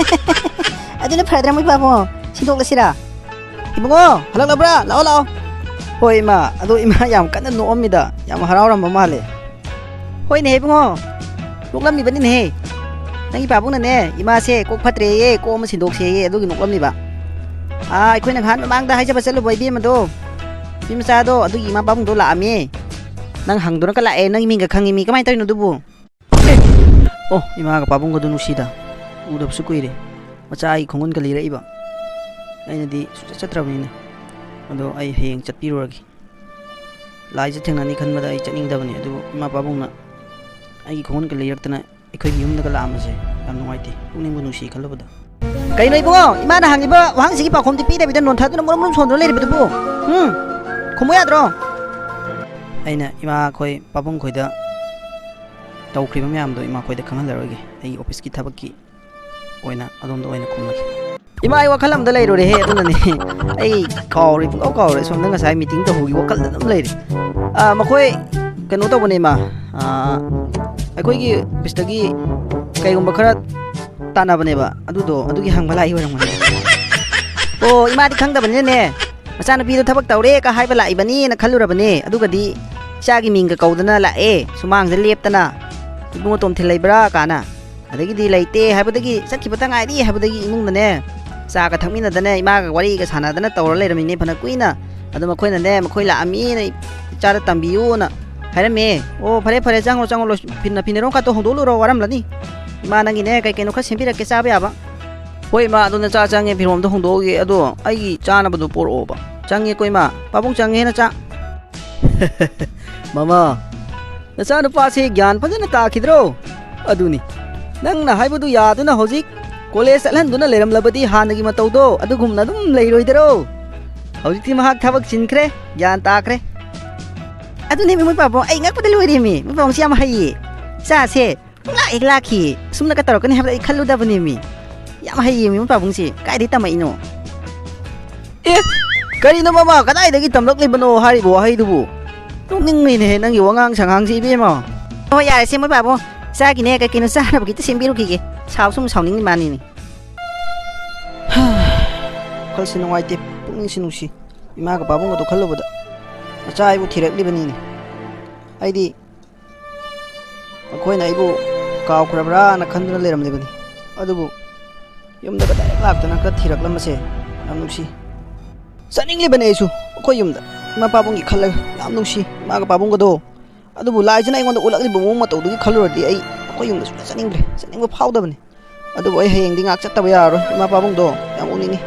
ꯑꯗꯨꯅ ꯐꯔꯗ꯭ꯔꯥ ꯃꯣꯏ ꯄꯥꯕꯨꯡ? ꯁꯤꯟꯗꯣꯛꯂꯁꯤꯔꯥ? ꯏꯕꯨꯡꯉꯣ, ꯍꯜꯂꯛꯂꯕ꯭ꯔꯥ? ꯂꯥꯛꯑꯣ, ꯂꯥꯛꯑꯣ꯫ ꯍꯣꯏ ꯏꯃꯥ, ꯑꯗꯣ ꯏꯃꯥ ꯌꯥꯝ ꯀꯟꯅ ꯅꯣꯛꯑꯝꯃꯤꯗ, ꯌꯥꯝ ꯍꯔꯥꯎꯔꯝꯕ ꯃꯥꯜꯂꯦ꯫ ꯍꯣꯏꯅꯦ ꯏꯕꯨꯡꯉꯣ, ꯅꯣꯛꯂꯝꯃꯤꯕꯅꯤꯅꯦꯍꯦ꯫ ꯅꯪꯒꯤ ꯄꯥꯕꯨꯡꯅꯅꯦ, ꯏꯃꯥꯁꯦ ꯀꯣꯛ ꯐꯠꯇ꯭ꯔꯦꯌꯦ, ꯀꯣꯛ ꯑꯃ ꯁꯤꯟꯗꯣꯛꯁꯦꯌꯦ, ꯑꯗꯨꯒꯤ ꯅꯣꯛꯂꯝꯃꯤꯕ꯫ ꯑꯥ, ꯑꯩꯈꯣꯏꯅ ꯅꯍꯥꯟ ꯃꯃꯥꯡꯗ ꯍꯥꯏꯖꯕ ꯆꯠꯂꯨꯕ ꯏꯕꯦꯝꯃꯗꯣ, ꯅꯨꯄꯤ ꯃꯆꯥꯗꯣ, ꯑꯗꯨꯒꯤ ꯏꯃꯥ ꯄꯥꯕꯨꯡꯗꯣ ꯂꯥꯛꯑꯝꯃꯦ꯫ ꯅꯪ ꯍꯪꯗꯨꯅꯀ ꯂꯥꯛꯑꯦ, ꯅꯪꯒꯤ ꯃꯤꯡꯒ ꯈꯪꯉꯤ ꯃꯤ, ꯀꯃꯥꯏꯅ ꯇꯧꯔꯤꯅꯣ ꯑꯗꯨꯕꯨ? ꯑꯦ! ꯑꯣ, ꯏꯃꯥꯒ ꯄꯥꯕꯨꯡꯒꯗꯨ ꯅꯨꯡꯁꯤꯗ꯫ ꯎꯗꯕꯁꯨ ꯀꯨꯏꯔꯦ꯫ ꯃꯆꯥ ꯑꯩ ꯈꯣꯡꯒꯨꯟꯒ ꯂꯤꯔꯛꯏꯕ꯫ ꯑꯩꯅꯗꯤ ꯁꯨꯡꯆꯠ ꯆꯠꯇ꯭ꯔꯕꯅꯤꯅꯦ꯫ ꯑꯗꯣ ꯑꯩ ꯍꯌꯦꯡ ꯆꯠꯄꯤꯔꯨꯔꯒꯦ꯫ ꯂꯥꯏꯁꯦ ꯊꯦꯡꯅꯅꯤ ꯈꯟꯕꯗ ꯑꯩ ꯆꯠꯅꯤꯡꯗꯕꯅꯤ, ꯑꯗꯨꯕꯨ ꯏꯃꯥ ꯄꯥꯕꯨꯡꯅ ꯑꯩꯒꯤ ꯈꯣꯡꯒꯨꯟꯒ ꯂꯤꯔꯛꯇꯅ ꯑꯩꯈꯣꯏꯒꯤ ꯌꯨꯝꯗꯒ ꯂꯥꯛꯑꯝꯕꯁꯦ ꯌꯥꯝ ꯅꯨꯡꯉꯥꯏꯇꯦ, ꯄꯨꯛꯅꯤꯡꯕꯨ ꯅꯨꯡꯁꯤ ꯈꯜꯂꯨꯕꯗ꯫ ꯀꯩꯅꯣ ꯏꯕꯨꯡꯉꯣ, ꯏꯃꯥꯅ ꯍꯪꯉꯤꯕ ꯋꯥꯍꯪꯁꯤꯒꯤ ꯄꯥꯎꯈꯨꯝꯗꯤ ꯄꯤꯗꯕꯤꯗ ꯅꯣꯟꯊꯗꯨꯅ ꯃꯨꯔꯨꯝ ꯃꯨꯔꯨꯝ ꯁꯣꯟꯗꯨꯅ ꯂꯩꯔꯤꯕꯗꯨꯕꯨ? ꯎꯝ? ꯈꯨꯝꯃꯨ ꯌꯥꯗ꯭ꯔꯣ? ꯑꯩꯅ ꯏꯃꯥ ꯈꯣꯏ, ꯄꯥꯕꯨꯡ ꯈꯣꯏꯗ ꯇꯧꯈ꯭ꯔꯤꯕ ꯃꯌꯥꯝꯗꯣ ꯏꯃꯥ ꯈꯣꯏꯗ ꯈꯪꯍꯜꯂꯔꯣꯏꯒꯦ꯫ ꯑꯩꯒꯤ ꯑꯣꯐꯤꯁꯀꯤ ꯊꯕꯛꯀꯤ ꯑꯣꯏꯅ ꯑꯗꯣꯝꯗ ꯑꯣꯏꯅ ꯈꯨꯝꯂꯒꯦ꯫ ꯏꯃꯥ, ꯑꯩ ꯋꯥꯈꯜ ꯑꯃꯗ ꯂꯩꯔꯨꯔꯦꯍꯦ, ꯑꯗꯨꯅꯅꯦ꯫ ꯑꯩ ꯀꯥꯎꯔꯦ, ꯄꯨꯡꯀꯥꯎ ꯀꯥꯎꯔꯦ꯫ ꯁꯣꯝꯗ ꯉꯁꯥꯏ ꯃꯤꯇꯤꯡ ꯇꯧꯕꯒꯤ ꯋꯥꯈꯜꯗ ꯑꯗꯨꯝ ꯂꯩꯔꯦ꯫ ꯑꯥ, ꯃꯈꯣꯏ ꯀꯩꯅꯣ ꯇꯧꯕꯅꯦ, ꯏꯃꯥ꯫ ꯑꯥ, ꯑꯩꯈꯣꯏꯒꯤ ꯑꯣꯐꯤꯁꯇꯒꯤ ꯀꯩꯒꯨꯝꯕ ꯈꯔ ꯇꯥꯟꯅꯕꯅꯦꯕ꯫ ꯑꯗꯨꯗꯣ, ꯑꯗꯨꯒꯤ ꯍꯪꯕ ꯂꯥꯛꯏ ꯑꯣꯏꯔꯝꯒꯅꯤ꯫ ꯑꯣ, ꯏꯃꯥꯗꯤ ꯈꯪꯗꯕꯅꯤꯅꯅꯦ꯫ ꯃꯆꯥꯅꯨꯄꯤꯗꯣ ꯊꯕꯛ ꯇꯧꯔꯦꯒ ꯍꯥꯏꯕ ꯂꯥꯛꯏꯕꯅꯤꯅ ꯈꯜꯂꯨꯔꯕꯅꯦ꯫ ꯑꯗꯨꯒꯗꯤ ꯏꯆꯥꯒꯤ ꯃꯤꯡꯒ ꯀꯧꯗꯅ ꯂꯥꯛꯑꯦ, ꯁꯨꯃꯥꯡꯗ ꯂꯦꯞꯇꯅ꯫ "ꯏꯕꯨꯡꯉꯣ ꯇꯣꯝꯊꯤꯟ ꯂꯩꯕ꯭ꯔꯥ?" ꯀꯥꯅ꯫ ꯑꯗꯒꯤꯗꯤ ꯂꯩꯇꯦ ꯍꯥꯏꯕꯗꯒꯤ, ꯆꯠꯈꯤꯕꯇ ꯉꯥꯏꯔꯤ ꯍꯥꯏꯕꯗꯒꯤ ꯏꯃꯨꯡꯗꯅꯦ, ꯆꯥꯒ ꯊꯛꯃꯤꯟꯅꯗꯅ, ꯏꯃꯥꯒ ꯋꯥꯔꯤꯒ ꯁꯥꯟꯅꯗꯅ ꯇꯧꯔ ꯂꯩꯔꯝꯃꯤꯅꯦ ꯐꯅ ꯀꯨꯏꯅ꯫ ꯑꯗꯣ ꯃꯈꯣꯏꯅꯅꯦ, ꯃꯈꯣꯏ ꯂꯥꯛꯑꯝꯃꯤꯅ ꯏꯆꯥꯗ ꯇꯝꯕꯤꯌꯨꯅ ꯍꯥꯏꯔꯝꯃꯦ꯫ "ꯑꯣ, ꯐꯔꯦ, ꯐꯔꯦ, ꯆꯪꯉꯣ, ꯆꯪꯉꯣ, ꯂꯣꯏ-, ꯐꯤ-, ꯅꯐꯤ ꯅꯔꯣꯟ ꯀꯥꯇꯣ ꯍꯣꯡꯗꯣꯛꯂꯨꯔꯣ, ꯋꯥꯔꯝꯂꯅꯤ꯫ ꯏꯃꯥ ꯅꯪꯒꯤꯅꯦ, ꯀꯩ ꯀꯩꯅꯣ ꯈꯔ ꯁꯦꯝꯕꯤꯔꯛꯀꯦ, ꯆꯥꯕ ꯌꯥꯕ꯫" "ꯍꯣꯏ, ꯏꯃꯥ, ꯑꯗꯣ ꯅꯆꯥ ꯆꯪꯉꯦ, ꯐꯤꯔꯣꯝꯗꯣ ꯍꯣꯡꯗꯣꯛꯑꯒꯦ, ꯑꯗꯣ ꯑꯩꯒꯤ ꯆꯥꯅꯕꯗꯣ ꯄꯣꯔꯛꯑꯣꯕ꯫" "ꯆꯪꯉꯦꯀꯣ, ꯏꯃꯥ꯫ ꯄꯥꯕꯨꯡ ꯆꯪꯉꯦ, ꯅꯆꯥ꯫" "ꯃꯃꯥ, ꯅꯆꯥꯅꯨꯄꯥꯁꯤ ꯒ꯭ꯌꯥꯟ ꯐꯖꯅ ꯇꯥꯈꯤꯗ꯭ꯔꯣ? ꯑꯗꯨꯅꯤ, ꯅꯪꯅ ꯍꯥꯏꯕꯗꯨ ꯌꯥꯗꯨꯅ ꯍꯧꯖꯤꯛ ꯀꯣꯂꯦꯖ ꯆꯠꯍꯟꯗꯨꯅ ꯂꯩꯔꯝꯂꯕꯗꯤ ꯍꯥꯟꯅꯒꯤ ꯃꯇꯧꯗꯣ ꯑꯗꯨꯒꯨꯝꯅ ꯑꯗꯨꯝ ꯂꯩꯔꯣꯏꯗꯔꯣ? ꯍꯧꯖꯤꯛꯇꯤ ꯃꯍꯥꯛ ꯊꯕꯛ ꯆꯤꯟꯈ꯭ꯔꯦ, ꯒ꯭ꯌꯥꯟ ꯇꯥꯈ꯭ꯔꯦ꯫" ꯑꯗꯨꯅꯦꯃꯤ, ꯃꯣꯏ ꯄꯥꯕꯨꯡ, ꯑꯩ ꯉꯛꯄꯗ ꯂꯣꯏꯔꯦꯃꯤ꯫ ꯃꯣꯏ ꯄꯥꯕꯨꯡꯁꯤ ꯌꯥꯝ ꯍꯩꯌꯦ꯫ ꯏꯆꯥꯁꯦ ꯄꯨꯡꯂꯥꯛ ꯍꯦꯛ ꯂꯥꯛꯈꯤꯌꯦ꯫ ꯑꯁꯨꯝꯅꯒ ꯇꯧꯔꯛꯀꯅꯤ ꯍꯥꯏꯕꯗ ꯑꯩ ꯈꯜꯂꯨꯗꯕꯅꯦꯃꯤ꯫ ꯌꯥꯝ ꯍꯩꯌꯦꯃꯤ, ꯃꯣꯏ ꯄꯥꯕꯨꯡꯁꯤ꯫ ꯀꯥꯏꯗꯒꯤ ꯇꯝꯃꯛꯏꯅꯣ? ꯑꯦ, ꯀꯔꯤꯅꯣ ꯃꯃꯥ? ꯀꯗꯥꯏꯗꯒꯤ ꯇꯝꯂꯛꯂꯤꯕꯅꯣ ꯍꯥꯏꯔꯤꯕ ꯋꯥꯍꯩꯗꯨꯕꯨ? ꯅꯣꯛꯅꯤꯡꯉꯤꯅꯦꯍꯦ ꯅꯪꯒꯤ ꯋꯥꯉꯥꯡ ꯁꯉꯥꯡꯁꯤ, ꯏꯕꯦꯝꯃ꯫ ꯍꯣꯏ, ꯌꯥꯔꯦꯁꯦ, ꯃꯣꯏ ꯄꯥꯕꯨꯡ꯫ ꯏꯆꯥꯒꯤꯅꯦ, ꯀꯩ ꯀꯩꯅꯣ ꯆꯥꯅꯕ ꯈꯤꯇ ꯁꯦꯝꯕꯤꯔꯨꯈꯤꯒꯦ꯫ ꯁꯥꯎ ꯁꯨꯝ ꯁꯥꯎꯅꯤꯡꯉꯤ ꯃꯥꯅꯤꯅꯦ꯫ ꯋꯥꯈꯜꯁꯤ ꯅꯨꯡꯉꯥꯏꯇꯦ, ꯄꯨꯛꯅꯤꯡꯁꯤ ꯅꯨꯡꯁꯤ꯫ ꯏꯃꯥꯒ ꯄꯥꯕꯨꯡꯒꯗꯣ ꯈꯜꯂꯨꯕꯗ ꯃꯆꯥ ꯑꯩꯕꯨ ꯊꯤꯔꯛꯂꯤꯕꯅꯤꯅꯦ꯫ ꯑꯩꯗꯤ ꯃꯈꯣꯏꯅ ꯑꯩꯕꯨ ꯀꯥꯎꯈ꯭ꯔꯕ꯭ꯔꯥꯅ ꯈꯟꯗꯨꯅ ꯂꯩꯔꯝꯂꯤꯕꯅꯤ꯫ ꯑꯗꯨꯕꯨ ꯌꯨꯝꯗꯒ direct ꯂꯥꯛꯇꯅꯒ ꯊꯤꯔꯛꯂꯝꯕꯁꯦ ꯌꯥꯝ ꯅꯨꯡꯁꯤ꯫ ꯆꯠꯅꯤꯡꯂꯤꯕꯅꯤ ꯑꯩꯁꯨ ꯑꯩꯈꯣꯏ ꯌꯨꯝꯗ, ꯏꯃꯥ ꯄꯥꯕꯨꯡꯒꯤ ꯈꯜꯂꯒ꯫ ꯌꯥꯝ ꯅꯨꯡꯁꯤ ꯏꯃꯥꯒ ꯄꯥꯕꯨꯡꯒꯗꯣ꯫ ꯑꯗꯨꯕꯨ ꯂꯥꯏꯁꯤꯅ ꯑꯩꯉꯣꯟꯗ ꯎꯠꯂꯛꯂꯤꯕ ꯃꯑꯣꯡ ꯃꯇꯧꯗꯨꯒꯤ ꯈꯜꯂꯨꯔꯗꯤ ꯑꯩ ꯑꯩꯈꯣꯏ ꯌꯨꯝꯗ ꯁꯨꯡꯆꯠ ꯆꯠꯅꯤꯡꯗ꯭ꯔꯦ, ꯆꯠꯅꯤꯡꯕ ꯐꯥꯎꯗꯕꯅꯤ꯫ ꯑꯗꯨꯕꯨ ꯑꯩ ꯍꯌꯦꯡꯗꯤ ꯉꯥꯏꯍꯥꯛ ꯆꯠꯇꯕ ꯌꯥꯔꯔꯣꯏ꯫ ꯏꯃꯥ ꯄꯥꯕꯨꯡꯗꯣ ꯌꯥꯝ ꯎꯅꯤꯡꯉꯤ꯫